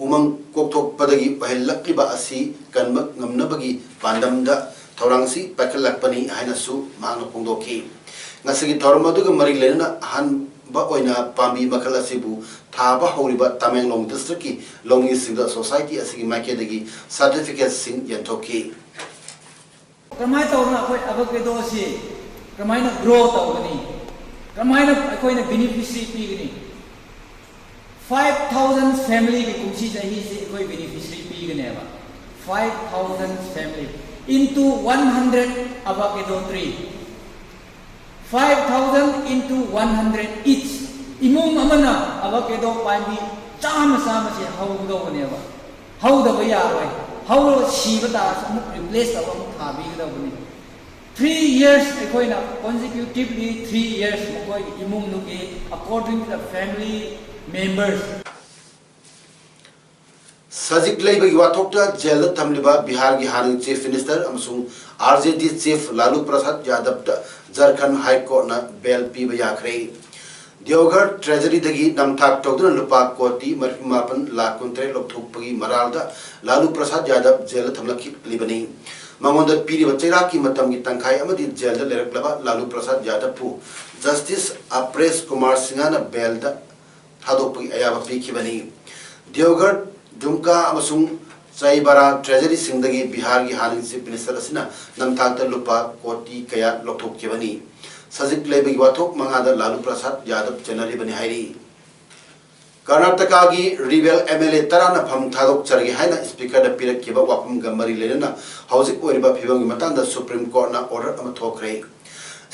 ꯎꯃꯪ ꯀꯣꯛꯊꯣꯛꯄꯗꯒꯤ ꯑꯣꯏꯍꯜꯂꯛꯂꯤꯕ ꯑꯁꯤ ꯀꯟꯕ ꯉꯝꯅꯕꯒꯤ ꯄꯥꯟꯗꯝꯗ ꯊꯧꯔꯥꯡꯁꯤ ꯄꯥꯏꯈꯠꯂꯛꯄꯅꯤ ꯍꯥꯏꯅꯁꯨ ꯃꯍꯥꯛꯅ ꯐꯣꯡꯗꯣꯛꯈꯤ꯫ ꯉꯁꯤꯒꯤ ꯊꯧꯔꯝ ꯑꯗꯨꯒ ꯃꯔꯤ ꯂꯩꯅꯅ ꯑꯍꯥꯟꯕ ꯑꯣꯏꯅ ꯄꯥꯝꯕꯤ ꯃꯈꯜ ꯑꯁꯤꯕꯨ ꯊꯥꯕ ꯍꯧꯔꯤꯕ ꯇꯃꯦꯡꯂꯣꯡ ꯗꯤꯁꯇ꯭ꯔꯤꯛꯀꯤ ꯂꯧꯃꯤꯁꯤꯡꯗ ꯁꯣꯁꯥꯏꯇꯤ ꯑꯁꯤꯒꯤ ꯃꯥꯏꯀꯩꯗꯒꯤ ꯁꯥꯔꯇꯤꯐꯤꯀꯦꯠꯁꯤꯡ ꯌꯦꯟꯊꯣꯛꯈꯤ꯫ ꯀꯔꯝꯍꯥꯏꯅ ꯇꯧꯗꯅ ꯑꯩꯈꯣꯏ ꯑꯦꯚꯣꯀꯦꯗꯣꯁꯤ ꯀꯔꯝꯍꯥꯏꯅ ꯒ꯭ꯔꯣ ꯇꯧꯒꯅꯤ? ꯀꯔꯝꯍꯥꯏꯅ ꯑꯩꯈꯣꯏꯅ ꯕꯦꯅꯤꯐꯤꯁꯔꯤ ꯄꯤꯒꯅꯤ? Five thousand family ꯒꯤ ꯀꯨꯝꯁꯤ ꯆꯍꯤꯁꯤ ꯑꯩꯈꯣꯏ beneficiary ꯄꯤꯒꯅꯦꯕ꯫ Five thousand family into one hundred avocado tree, five thousand into one hundred each, ꯏꯃꯨꯡ ꯑꯃꯅ ꯑꯦꯚꯣꯀꯦꯗꯣ ꯄꯥꯝꯕꯤ ꯆꯥꯝꯃ ꯆꯥꯝꯃꯁꯦ ꯍꯧꯒꯗꯧꯕꯅꯦꯕ꯫ ꯍꯧꯗꯕ ꯌꯥꯔꯣꯏ꯫ ꯍꯧꯔꯒ ꯁꯤꯕ ꯇꯥꯔꯁꯨ ꯑꯃꯨꯛ ꯔꯤꯄ꯭ꯂꯦꯁ ꯇꯧꯔꯒ ꯑꯃꯨꯛ ꯊꯥꯕꯤꯒꯗꯧꯕꯅꯤ꯫ Three years ꯑꯩꯈꯣꯏꯅ consecutively three years ꯃꯈꯣꯏꯒꯤ ꯏꯃꯨꯡꯗꯨꯒꯤ according to the family members꯫ ꯁꯖꯤꯛ ꯂꯩꯕꯒꯤ ꯋꯥꯊꯣꯛꯇ ꯖꯦꯜꯗ ꯊꯝꯂꯤꯕ ꯕꯤꯍꯥꯔꯒꯤ ꯍꯥꯟꯅꯒꯤ ꯆꯤꯐ ꯃꯤꯅꯤꯁꯇꯔ ꯑꯃꯁꯨꯡ ꯑꯥꯔ ꯖꯦ ꯗꯤ ꯆꯤꯐ ꯂꯥꯂꯨ ꯄ꯭ꯔꯁꯥꯗ ꯌꯥꯗꯕꯗ ꯖꯔꯈꯟ ꯍꯥꯏ ꯀꯣꯔꯠꯅ ꯕꯦꯜ ꯄꯤꯕ ꯌꯥꯈ꯭ꯔꯦ꯫ ꯗꯤꯑꯣꯒꯔ ꯇ꯭ꯔꯦꯖꯔꯤꯗꯒꯤ ꯅꯝꯊꯥꯛ ꯇꯧꯗꯨꯅ ꯂꯨꯄꯥ ꯀꯣꯇꯤ ꯃꯔꯤꯐꯨ ꯃꯥꯄꯟ ꯂꯥꯈ ꯀꯨꯟꯇꯔꯦꯠ ꯂꯧꯊꯣꯛꯄꯒꯤ ꯃꯔꯥꯜꯗ ꯂꯥꯂꯨ ꯄ꯭ꯔꯁꯥꯗ ꯌꯥꯗꯕ ꯖꯦꯜꯗ ꯊꯝꯂꯛꯂꯤꯕꯅꯤ꯫ ꯃꯉꯣꯟꯗ ꯄꯤꯔꯤꯕ ꯆꯩꯔꯥꯛꯀꯤ ꯃꯇꯝꯒꯤ ꯇꯪꯈꯥꯏ ꯑꯃꯗꯤ ꯖꯦꯜꯗ ꯂꯩꯔꯛꯂꯕ ꯂꯥꯂꯨ ꯄ꯭ꯔꯁꯥꯗ ꯌꯥꯗꯕꯄꯨ ꯖꯁꯇꯤꯁ ꯑꯄ꯭ꯔꯦꯁ ꯀꯨꯃꯥꯔ ꯁꯤꯡꯍꯅ ꯕꯦꯜꯗ ꯊꯥꯗꯣꯛꯄꯒꯤ ꯑꯌꯥꯕ ꯄꯤꯈꯤꯕꯅꯤ꯫ ꯗꯤꯑꯣꯒꯔ, ꯗꯨꯝꯀꯥ ꯑꯃꯁꯨꯡ ꯆꯥꯏꯕꯥꯔꯥ ꯇ꯭ꯔꯦꯖꯔꯤꯁꯤꯡꯗꯒꯤ ꯕꯤꯍꯥꯔꯒꯤ ꯍꯥꯟꯅꯒꯤ ꯆꯤꯐ ꯃꯤꯅꯤꯁꯇꯔ ꯑꯁꯤꯅ ꯅꯝꯊꯥꯛꯇ ꯂꯨꯄꯥ ꯀꯣꯇꯤ ꯀꯌꯥ ꯂꯧꯊꯣꯛꯈꯤꯕꯅꯤ꯫ ꯁꯖꯤꯛ ꯂꯩꯕꯒꯤ ꯋꯥꯊꯣꯛ ꯃꯉꯥꯗ ꯂꯥꯂꯨ ꯄ꯭ꯔꯁꯥꯗ ꯌꯥꯗꯕ ꯆꯦꯟꯅꯔꯤꯕꯅꯤ ꯍꯥꯏꯔꯤ꯫ ꯀꯔꯅꯥꯇꯀꯥꯒꯤ ꯔꯤꯕꯦꯜ ꯑꯦꯝ ꯑꯦꯜ ꯑꯦ ꯇꯔꯥꯅ ꯐꯝ ꯊꯥꯗꯣꯛꯆꯔꯒꯦ ꯍꯥꯏꯅ ꯁ꯭ꯄꯤꯀꯔꯗ ꯄꯤꯔꯛꯈꯤꯕ ꯋꯥꯐꯝꯒ ꯃꯔꯤ ꯂꯩꯅꯅ ꯍꯧꯖꯤꯛ ꯑꯣꯏꯔꯤꯕ ꯐꯤꯕꯝꯒꯤ ꯃꯇꯥꯡꯗ ꯁꯨꯄ꯭ꯔꯤꯝ ꯀꯣꯔꯠꯅ ꯑꯣꯔꯗꯔ ꯑꯃ ꯊꯣꯛꯈ꯭ꯔꯦ꯫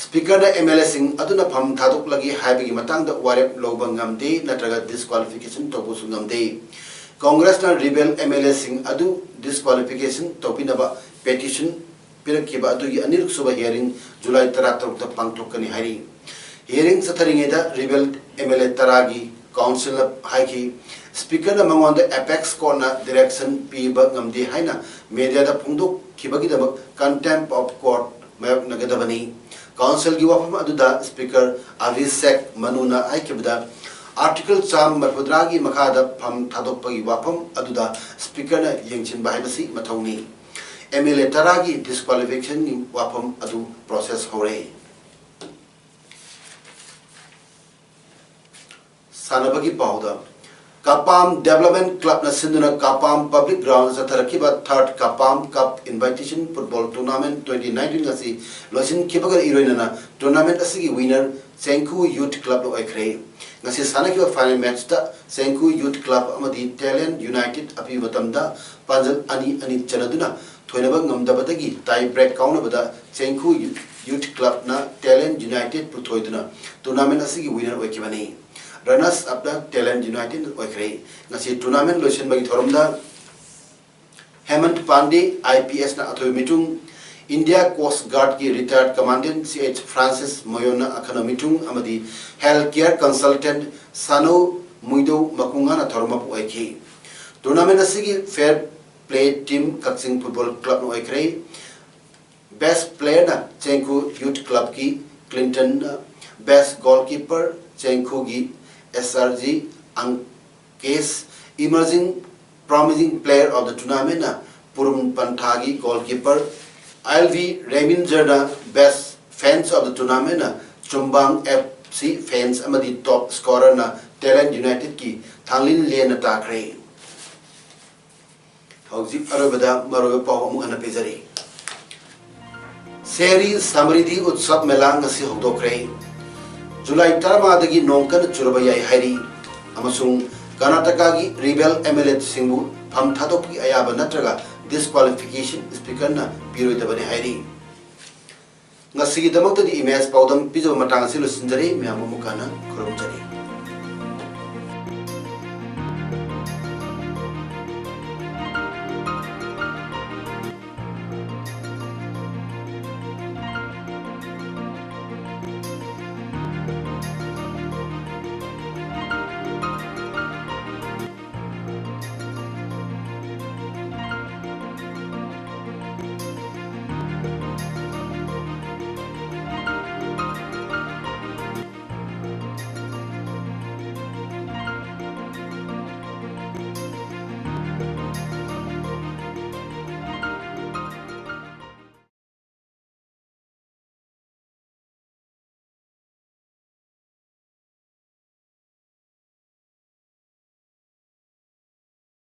ꯁ꯭ꯄꯤꯀꯔꯅ ꯑꯦꯝ ꯑꯦꯜ ꯑꯦꯁꯤꯡ ꯑꯗꯨꯅ ꯐꯝ ꯊꯥꯗꯣꯛꯂꯒꯦ ꯍꯥꯏꯕꯒꯤ ꯃꯇꯥꯡꯗ ꯋꯥꯔꯦꯞ ꯂꯧꯕ ꯉꯝꯗꯦ ꯅꯠꯇ꯭ꯔꯒ ꯗꯤꯁꯀ꯭ꯋꯥꯂꯤꯐꯤꯀꯦꯁꯟ ꯇꯧꯕꯁꯨ ꯉꯝꯗꯦ꯫ ꯀꯣꯡꯒ꯭ꯔꯦꯁꯅ ꯔꯤꯕꯦꯜ ꯑꯦꯝ ꯑꯦꯜ ꯑꯦꯁꯤꯡ ꯑꯗꯨ ꯗꯤꯁꯀ꯭ꯋꯥꯂꯤꯐꯤꯀꯦꯁꯟ ꯇꯧꯕꯤꯅꯕ ꯄꯦꯇꯤꯁꯟ ꯄꯤꯔꯛꯈꯤꯕ ꯑꯗꯨꯒꯤ ꯑꯅꯤꯔꯛꯁꯨꯕ ꯍꯤꯌꯥꯔꯤꯡ ꯖꯨꯂꯥꯏ ꯇꯔꯥꯇꯔꯨꯛꯇ ꯄꯥꯡꯊꯣꯛꯀꯅꯤ ꯍꯥꯏꯔꯤ꯫ ꯍꯤꯌꯥꯔꯤꯡ ꯆꯠꯊꯔꯤꯉꯩꯗ ꯔꯤꯕꯦꯜ ꯑꯦꯝ ꯑꯦꯜ ꯑꯦ ꯇꯔꯥꯒꯤ ꯀꯥꯎꯟꯁꯤꯜꯅ ꯍꯥꯏꯈꯤ, ꯁ꯭ꯄꯤꯀꯔꯅ ꯃꯉꯣꯟꯗ ꯑꯦꯄꯦꯛꯁ ꯀꯣꯔꯠꯅ ꯗꯤꯔꯦꯛꯁꯟ ꯄꯤꯕ ꯉꯝꯗꯦ ꯍꯥꯏꯅ ꯃꯦꯗꯤꯌꯥꯗ ꯐꯣꯡꯗꯣꯛꯈꯤꯕꯒꯤꯗꯃꯛ ꯀꯟꯇꯦꯝꯞ ꯑꯣꯐ ꯀꯣꯔꯠ ꯃꯥꯌꯣꯛꯅꯒꯗꯕꯅꯤ꯫ ꯀꯥꯎꯟꯁꯤꯜꯒꯤ ꯋꯥꯐꯝ ꯑꯗꯨꯗ ꯁ꯭ꯄꯤꯀꯔ ꯑꯚꯤꯁꯦꯛ ꯃꯅꯨꯅ ꯍꯥꯏꯈꯤꯕꯗ, ꯑꯥꯔꯇꯤꯀꯜ ꯆꯥꯝꯃ ꯃꯔꯤꯐꯨꯇꯔꯥꯒꯤ ꯃꯈꯥꯗ ꯐꯝ ꯊꯥꯗꯣꯛꯄꯒꯤ ꯋꯥꯐꯝ ꯑꯗꯨꯗ ꯁ꯭ꯄꯤꯀꯔꯅ ꯌꯦꯡꯁꯤꯟꯕ ꯍꯥꯏꯕꯁꯤ ꯃꯊꯧꯅꯤ꯫ ꯑꯦꯝ ꯑꯦꯜ ꯑꯦ ꯇꯔꯥꯒꯤ ꯗꯤꯁꯀ꯭ꯋꯥꯂꯤꯐꯤꯀꯦꯁꯟꯒꯤ ꯋꯥꯐꯝ ꯑꯗꯨ ꯄ꯭ꯔꯣꯁꯦꯁ ꯍꯧꯔꯦ꯫ ꯁꯥꯟꯅꯕꯒꯤ ꯄꯥꯎꯗ, ꯀꯄꯥꯝ ꯗꯦꯕꯂꯞꯃꯦꯟ ꯀ꯭ꯂꯕꯅ ꯁꯤꯟꯗꯨꯅ ꯀꯄꯥꯝ ꯄꯕ꯭ꯂꯤꯛ ꯒ꯭ꯔꯥꯎꯟꯗ ꯆꯠꯊꯔꯛꯈꯤꯕ ꯊꯥꯔꯠ Kapam cup invitation football tournament twenty nineteen ꯑꯁꯤ ꯂꯣꯏꯁꯤꯟꯈꯤꯕꯒ ꯏꯔꯣꯏꯅꯅ ꯇꯣꯔꯅꯥꯃꯦꯟꯠ ꯑꯁꯤꯒꯤ ꯋꯤꯅꯔ ꯆꯦꯡꯈꯨ ꯌꯨꯠ ꯀ꯭ꯂꯕꯅ ꯑꯣꯏꯈ꯭ꯔꯦ꯫ ꯉꯁꯤ ꯁꯥꯟꯅꯈꯤꯕ ꯐꯥꯏꯅꯦꯜ ꯃꯦꯆꯇ ꯆꯦꯡꯈꯨ ꯌꯨꯠ ꯀ꯭ꯂꯕ ꯑꯃꯗꯤ ꯇꯦꯂꯦꯟ ꯌꯨꯅꯥꯏꯇꯦꯗ ꯑꯄꯤꯕ ꯃꯇꯝꯗ ꯄꯥꯟꯖꯜ ꯑꯅꯤ ꯑꯅꯤ ꯆꯟꯅꯗꯨꯅ ꯊꯣꯏꯅꯕ ꯉꯝꯗꯕꯗꯒꯤ ꯇꯥꯏ ꯕ꯭ꯔꯦꯛ ꯀꯥꯎꯅꯕꯗ ꯆꯦꯡꯈꯨ ꯌꯨꯠ ꯀ꯭ꯂꯕꯅ ꯇꯦꯂꯦꯟ ꯌꯨꯅꯥꯏꯇꯦꯗꯄꯨ ꯊꯣꯏꯗꯨꯅ ꯇꯣꯔꯅꯥꯃꯦꯟꯠ ꯑꯁꯤꯒꯤ ꯋꯤꯅꯔ ꯑꯣꯏꯈꯤꯕꯅꯤ꯫ ꯔꯅꯔꯁ ꯑꯞꯅ ꯇꯦꯂꯦꯟ ꯌꯨꯅꯥꯏꯇꯦꯗ ꯑꯣꯏꯈ꯭ꯔꯦ꯫ ꯉꯁꯤ ꯇꯣꯔꯅꯥꯃꯦꯟꯠ ꯂꯣꯏꯁꯤꯟꯕꯒꯤ ꯊꯧꯔꯝꯗ ꯍꯦꯃꯟꯠ ꯄꯥꯟꯗꯦ, ꯑꯥꯏ ꯄꯤ ꯑꯦꯁꯅ ꯑꯊꯣꯏꯕ ꯃꯤꯆꯨꯡ, ꯏꯟꯗꯤꯌꯥ ꯀꯣꯁ꯭ꯠ ꯒꯥꯔꯗꯀꯤ ꯔꯤꯇꯥꯌꯔꯗ ꯀꯃꯥꯟꯗꯦꯟꯠ ꯁꯤ ꯑꯩꯆ ꯐ꯭ꯔꯥꯟꯁꯤꯁ ꯃꯣꯌꯣꯟꯅ ꯑꯈꯟꯅ ꯃꯤꯆꯨꯡ ꯑꯃꯗꯤ ꯍꯦꯜꯊ ꯀꯦꯌꯔ ꯀꯟꯁꯜꯇꯦꯟꯠ ꯁꯥꯅꯧ ꯃꯨꯏꯗꯧ ꯃꯈꯣꯡꯉꯥꯅ ꯊꯧꯔꯝ ꯃꯄꯨ ꯑꯣꯏꯈꯤ꯫ ꯇꯣꯔꯅꯥꯃꯦꯟꯠ ꯑꯁꯤꯒꯤ ꯐꯦꯌꯔ ꯄ꯭ꯂꯦ ꯇꯤꯝ ꯀꯛꯆꯤꯡ ꯐꯨꯠꯕꯣꯜ ꯀ꯭ꯂꯕꯅ ꯑꯣꯏꯈ꯭ꯔꯦ꯫ ꯕꯦꯁ꯭ꯠ ꯄ꯭ꯂꯦꯌꯔꯅ ꯆꯦꯡꯈꯨ ꯌꯨꯠ ꯀ꯭ꯂꯕꯀꯤ ꯀ꯭ꯂꯤꯟꯇꯟꯅ, ꯕꯦꯁ꯭ꯠ ꯒꯣꯜꯀꯤꯄꯔ ꯆꯦꯡꯈꯨꯒꯤ S R G Ankesh, emerging promising player of the ꯇꯣꯔꯅꯥꯃꯦꯟꯠꯅ ꯄꯨꯔꯨꯝ ꯄꯟꯊꯥꯒꯤ ꯒꯣꯜꯀꯤꯄꯔ ꯑꯥꯏ ꯑꯦꯜ ꯚꯤ ꯔꯦꯃꯤꯟꯖꯔꯅ, ꯕꯦꯁ꯭ꯠ ꯐꯦꯟꯁ ꯑꯣꯐ ꯗ ꯇꯣꯔꯅꯥꯃꯦꯟꯠꯅ ꯆꯨꯝꯕꯥꯡ ꯑꯦꯐ ꯁꯤ ꯐꯦꯟꯁ ꯑꯃꯗꯤ ꯇꯣꯞ ꯁ꯭ꯀꯣꯔꯔꯅ ꯇꯦꯂꯦꯟ ꯌꯨꯅꯥꯏꯇꯦꯗꯀꯤ ꯊꯥꯡꯂꯤꯟ ꯂꯦꯟꯅ ꯇꯥꯈ꯭ꯔꯦ꯫ ꯍꯧꯖꯤꯛ ꯑꯔꯣꯏꯕꯗ ꯃꯔꯨꯑꯣꯏꯕ ꯄꯥꯎ ꯑꯃꯨꯛ ꯍꯟꯅ ꯄꯤꯖꯔꯤ꯫ ꯁꯦꯔꯤ ꯁꯃꯔꯤꯗꯤ ꯎꯠꯁꯕ ꯃꯦꯂꯥ ꯉꯁꯤ ꯍꯧꯗꯣꯛꯈ꯭ꯔꯦ꯫ ꯖꯨꯂꯥꯏ ꯇꯔꯥꯃꯉꯥꯗꯒꯤ ꯅꯣꯡ ꯀꯟꯅ ꯆꯨꯔꯕ ꯌꯥꯏ ꯍꯥꯏꯔꯤ꯫ ꯑꯃꯁꯨꯡ ꯀꯔꯅꯥꯇꯀꯥꯒꯤ ꯔꯤꯕꯦꯜ ꯑꯦꯝ ꯑꯦꯜ ꯑꯦꯁꯤꯡꯕꯨ ꯐꯝ ꯊꯥꯗꯣꯛꯄꯒꯤ ꯑꯌꯥꯕ ꯅꯠꯇ꯭ꯔꯒ ꯗꯤꯁꯀ꯭ꯋꯥꯂꯤꯐꯤꯀꯦꯁꯟ ꯁ꯭ꯄꯤꯀꯔꯅ ꯄꯤꯔꯣꯏꯗꯕꯅꯤ ꯍꯥꯏꯔꯤ꯫ ꯉꯁꯤꯒꯤꯗꯃꯛꯇꯗꯤ ꯏꯃꯦꯖ ꯄꯥꯎꯗꯝ ꯄꯤꯖꯕ ꯃꯇꯥꯡ ꯑꯁꯤ ꯂꯣꯏꯁꯤꯟꯖꯔꯦ꯫ ꯃꯌꯥꯝ ꯑꯃꯨꯛ ꯍꯟꯅ ꯈꯨꯔꯨꯝꯖꯔꯤ꯫